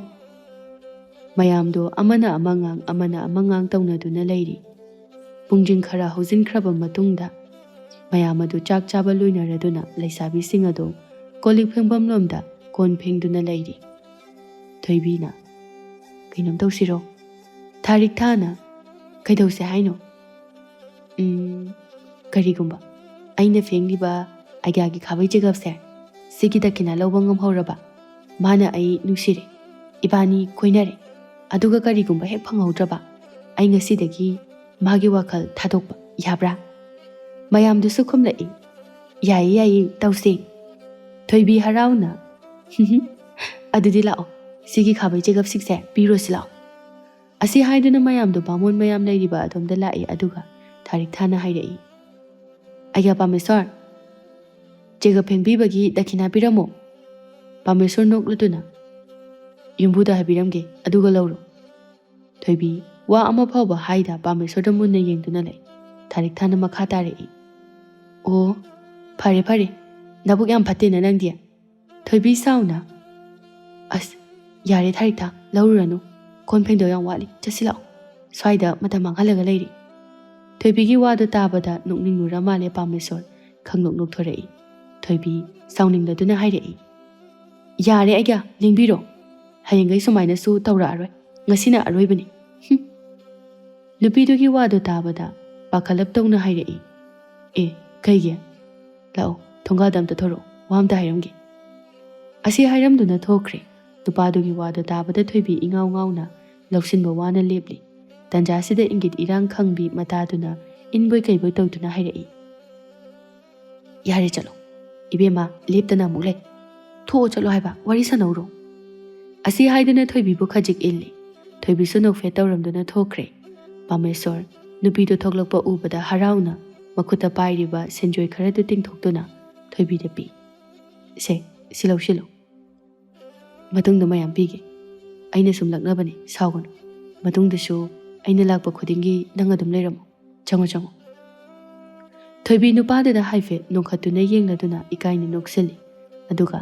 ꯃꯌꯥꯝꯗꯣ ꯑꯃꯅ ꯑꯃ ꯉꯥꯡ, ꯑꯃꯅ ꯑꯃ ꯉꯥꯡ ꯇꯧꯅꯗꯨꯅ ꯂꯩꯔꯤ꯫ ꯄꯨꯡꯖꯤꯡ ꯈꯔ ꯍꯧꯖꯤꯟꯈ꯭ꯔꯕ ꯃꯇꯨꯡꯗ ꯃꯌꯥꯝ ꯑꯗꯨ ꯆꯥꯛ ꯆꯥꯕ ꯂꯣꯏꯅꯔꯗꯨꯅ ꯂꯩꯁꯥꯕꯤꯁꯤꯡ ꯑꯗꯨ ꯀꯣꯜ ꯂꯤꯛ ꯐꯦꯡꯐꯝꯂꯣꯝꯗ ꯀꯣꯟ ꯐꯦꯡꯗꯨꯅ ꯂꯩꯔꯤ꯫ ꯊꯣꯏꯕꯤꯅ, "ꯀꯩꯅꯣꯝ ꯇꯧꯁꯤꯔꯣ?" ꯊꯥꯔꯤꯛꯊꯥꯅ, "ꯀꯩꯗꯧꯁꯦ ꯍꯥꯏꯅꯣ?" "ꯎꯝ, ꯀꯔꯤꯒꯨꯝꯕ ꯑꯩꯅ ꯐꯦꯡꯂꯤꯕ ꯑꯩꯒ꯭ꯌꯥꯒꯤ ꯈꯥꯕꯩ ꯆꯦꯒꯞꯁꯦ ꯁꯤꯒꯤ ꯗꯈꯤꯅꯥ ꯂꯧꯕ ꯉꯝꯍꯧꯔꯕ, ꯃꯥꯅ ꯑꯩ ꯅꯨꯡꯁꯤꯔꯦ, ꯏꯕꯥꯅꯤ ꯀꯣꯏꯅꯔꯦ, ꯑꯗꯨꯒ ꯀꯔꯤꯒꯨꯝꯕ ꯍꯦꯛ ꯐꯪꯍꯧꯗ꯭ꯔꯕ, ꯑꯩ ꯉꯁꯤꯗꯒꯤ ꯃꯥꯒꯤ ꯋꯥꯈꯜ ꯊꯥꯗꯣꯛꯄ ꯌꯥꯕ꯭ꯔꯥ?" ꯃꯌꯥꯝꯗꯨꯁꯨ ꯈꯨꯝꯂꯛꯏ꯫ "ꯌꯥꯏꯌꯦ, ꯌꯥꯏꯌꯦ, ꯇꯧꯁꯦ"꯫ ꯊꯣꯏꯕꯤ ꯍꯔꯥꯎꯅ, "ꯑꯗꯨꯗꯤ ꯂꯥꯛꯑꯣ, ꯁꯤꯒꯤ ꯈꯥꯕꯩ ꯆꯦꯒꯞꯁꯤꯡꯁꯦ ꯄꯤꯔꯨꯔꯁꯤ ꯂꯥꯛꯑꯣ"꯫ ꯑꯁꯤ ꯍꯥꯏꯗꯨꯅ ꯃꯌꯥꯝꯗꯨ ꯕꯥꯃꯣꯟ ꯃꯌꯥꯝ ꯂꯩꯔꯤꯕ ꯑꯗꯣꯝꯗ ꯂꯥꯛꯏ, ꯑꯗꯨꯒ ꯊꯥꯔꯤꯛꯊꯥꯅ ꯍꯥꯏꯔꯛꯏ, "ꯑꯩꯒ꯭ꯌꯥ ꯄꯥꯃꯦꯁꯣꯔ, ꯆꯦꯒꯞ ꯐꯦꯡꯕꯤꯕꯒꯤ ꯗꯈꯤꯅꯥ ꯄꯤꯔꯝꯃꯣ"꯫ ꯄꯥꯃꯦꯁꯣꯔ ꯅꯣꯛꯂꯗꯨꯅ, "ꯌꯨꯝꯕꯨꯗ ꯍꯥꯏꯕꯤꯔꯝꯒꯦ, ꯑꯗꯨꯒ ꯂꯧꯔꯣ"꯫ ꯊꯣꯏꯕꯤ ꯋꯥ ꯑꯃ ꯐꯥꯎꯕ ꯍꯥꯏꯗ ꯄꯥꯃꯦꯁꯣꯔꯗ ꯃꯨꯟꯅ ꯌꯦꯡꯗꯨꯅ ꯂꯩ꯫ ꯊꯥꯔꯤꯛꯊꯥꯅ ꯃꯈꯥ ꯇꯥꯔꯛꯏ, "ꯑꯣ, ꯐꯔꯦ ꯐꯔꯦ, ꯅꯕꯨꯛ ꯌꯥꯝ ꯐꯠꯇꯦꯅ ꯅꯪꯗꯤ"꯫ ꯊꯣꯏꯕꯤ ꯁꯥꯎꯅ, "ꯑꯁ, ꯌꯥꯔꯦ ꯊꯥꯔꯤꯛꯊꯥ, ꯂꯧꯔꯨꯔꯅꯨ, ꯀꯣꯟ ꯐꯦꯡꯗꯧ ꯌꯥꯝ ꯋꯥꯠꯂꯤ, ꯆꯠꯁꯤ ꯂꯥꯛꯑꯣ, ꯁ꯭ꯋꯥꯏꯗ ꯃꯇꯝ ꯃꯥꯡꯍꯜꯂꯒ ꯂꯩꯔꯦ"꯫ ꯊꯣꯏꯕꯤꯒꯤ ꯋꯥꯗꯨ ꯇꯥꯕꯗ ꯅꯣꯛꯅꯤꯡꯂꯨꯔ ꯃꯥꯜꯂꯦ ꯄꯥꯃꯦꯁꯣꯔ, ꯈꯪꯅꯣꯛ ꯅꯣꯛꯊꯣꯔꯛꯏ꯫ ꯊꯣꯏꯕꯤ ꯁꯥꯎꯅꯤꯡꯂꯗꯨꯅ ꯍꯥꯏꯔꯛꯏ, "ꯌꯥꯔꯦ ꯑꯩꯒ꯭ꯌꯥ, ꯂꯦꯡꯕꯤꯔꯣ, ꯍꯌꯦꯡꯈꯩ ꯁꯨꯃꯥꯏꯅꯁꯨ ꯇꯧꯔꯛꯑꯔꯣꯏ, ꯉꯁꯤꯅ ꯑꯔꯣꯏꯕꯅꯤ"꯫ ꯍꯨꯝ꯫ ꯅꯨꯄꯤꯗꯨꯒꯤ ꯋꯥꯗꯨ ꯇꯥꯕꯗ ꯄꯥꯈꯠꯂꯞ ꯇꯧꯅ ꯍꯥꯏꯔꯛꯏ, "ꯑꯦ, "ꯀꯩꯒꯤ? ꯂꯥꯛꯑꯣ, ꯊꯣꯡꯒꯥꯗ ꯑꯝꯇ ꯊꯣꯔꯛꯑꯣ, ꯋꯥ ꯑꯝꯇ ꯍꯥꯏꯔꯝꯒꯦ꯫" ꯑꯁꯤ ꯍꯥꯏꯔꯝꯗꯨꯅ ꯊꯣꯛꯈ꯭ꯔꯦ꯫ ꯅꯨꯄꯥꯗꯨꯒꯤ ꯋꯥꯗꯣ ꯇꯥꯕꯗ ꯊꯣꯏꯕꯤ ꯏꯉꯥꯎ ꯉꯥꯎꯅ ꯂꯧꯁꯤꯟꯕ ꯋꯥꯅ ꯂꯦꯞꯂꯤ꯫ ꯇꯟꯖꯥꯁꯤꯗ ꯏꯪꯒꯤꯠ ꯏꯔꯥꯡ ꯈꯪꯕꯤ ꯃꯇꯥꯗꯨꯅ ꯏꯟꯕꯣꯏ ꯀꯩꯕꯣꯏ ꯇꯧꯗꯨꯅ ꯍꯥꯏꯔꯛꯏ, "ꯌꯥꯔꯦ, ꯆꯠꯂꯣ꯫ ꯏꯕꯦꯝꯃ, ꯂꯦꯞꯇꯅ ꯑꯃꯨꯛ ꯂꯩ꯫ ꯊꯣꯛꯑꯣ, ꯆꯠꯂꯣ ꯍꯥꯏꯕ, ꯋꯥꯔꯤ ꯁꯥꯟꯅꯧꯔꯣ꯫" ꯑꯁꯤ ꯍꯥꯏꯗꯨꯅ ꯊꯣꯏꯕꯤꯕꯨ ꯈꯖꯤꯛ ꯏꯜꯂꯤ꯫ ꯊꯣꯏꯕꯤꯁꯨ ꯅꯣꯛꯐꯦꯠ ꯇꯧꯔꯝꯗꯨꯅ ꯊꯣꯛꯈ꯭ꯔꯦ꯫ ꯄꯥꯃꯦꯁꯣꯔ ꯅꯨꯄꯤꯗꯨ ꯊꯣꯛꯂꯛꯄ ꯎꯕꯗ ꯍꯔꯥꯎꯅ ꯃꯈꯨꯠꯇ ꯄꯥꯏꯔꯤꯕ ꯁꯦꯟꯖꯣꯏ ꯈꯔꯗꯨ ꯇꯤꯡꯊꯣꯛꯇꯨꯅ ꯊꯣꯏꯕꯤꯗ ꯄꯤ꯫ "ꯁꯦ, ꯁꯤ ꯂꯧꯁꯤꯜꯂꯨ꯫ ꯃꯇꯨꯡꯗ ꯃꯌꯥꯝ ꯄꯤꯒꯦ꯫ ꯑꯩꯅ ꯁꯨꯝ ꯂꯛꯅꯕꯅꯤ, ꯁꯥꯎꯒꯅꯨ꯫ ꯃꯇꯨꯡꯗꯁꯨ ꯑꯩꯅ ꯂꯥꯛꯄ ꯈꯨꯗꯤꯡꯒꯤ ꯅꯪ ꯑꯗꯨꯝ ꯂꯩꯔꯝꯃꯨ꯫ ꯆꯪꯉꯣ, ꯆꯪꯉꯣ꯫" ꯊꯣꯏꯕꯤ ꯅꯨꯄꯥꯗꯨꯗ ꯍꯥꯏꯐꯦꯠ ꯅꯣꯡꯈꯠꯇꯨꯅ ꯌꯦꯡꯂꯗꯨꯅ ꯏꯀꯥꯏꯅ ꯅꯣꯛꯁꯤꯜꯂꯤ꯫ ꯑꯗꯨꯒ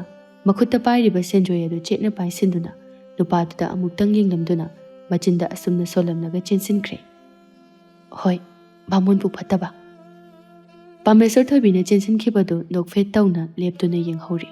ꯃꯈꯨꯠꯇ ꯄꯥꯏꯔꯤꯕ ꯁꯦꯟꯖꯣꯏ ꯑꯗꯨ ꯆꯦꯠꯅ ꯄꯥꯏꯁꯤꯟꯗꯨꯅ ꯅꯨꯄꯥꯗꯨꯗ ꯑꯃꯨꯛꯇꯪ ꯌꯦꯡꯂꯝꯗꯨꯅ ꯃꯆꯤꯟꯗ ꯑꯁꯨꯝꯅ ꯁꯣꯜꯂꯝꯂꯒ ꯆꯦꯟꯁꯤꯟꯈ꯭ꯔꯦ꯫ "ꯍꯣꯏ, ꯕꯥꯃꯣꯟ ꯄꯨ ꯐꯠꯇꯕ꯫" ꯄꯥꯃꯦꯁꯣꯔ ꯊꯣꯏꯕꯤꯅ ꯆꯦꯟꯁꯤꯟꯈꯤꯕꯗꯨ ꯅꯣꯛꯐꯦꯠ ꯇꯧꯅ ꯂꯦꯞꯇꯨꯅ ꯌꯦꯡꯍꯧꯔꯤ꯫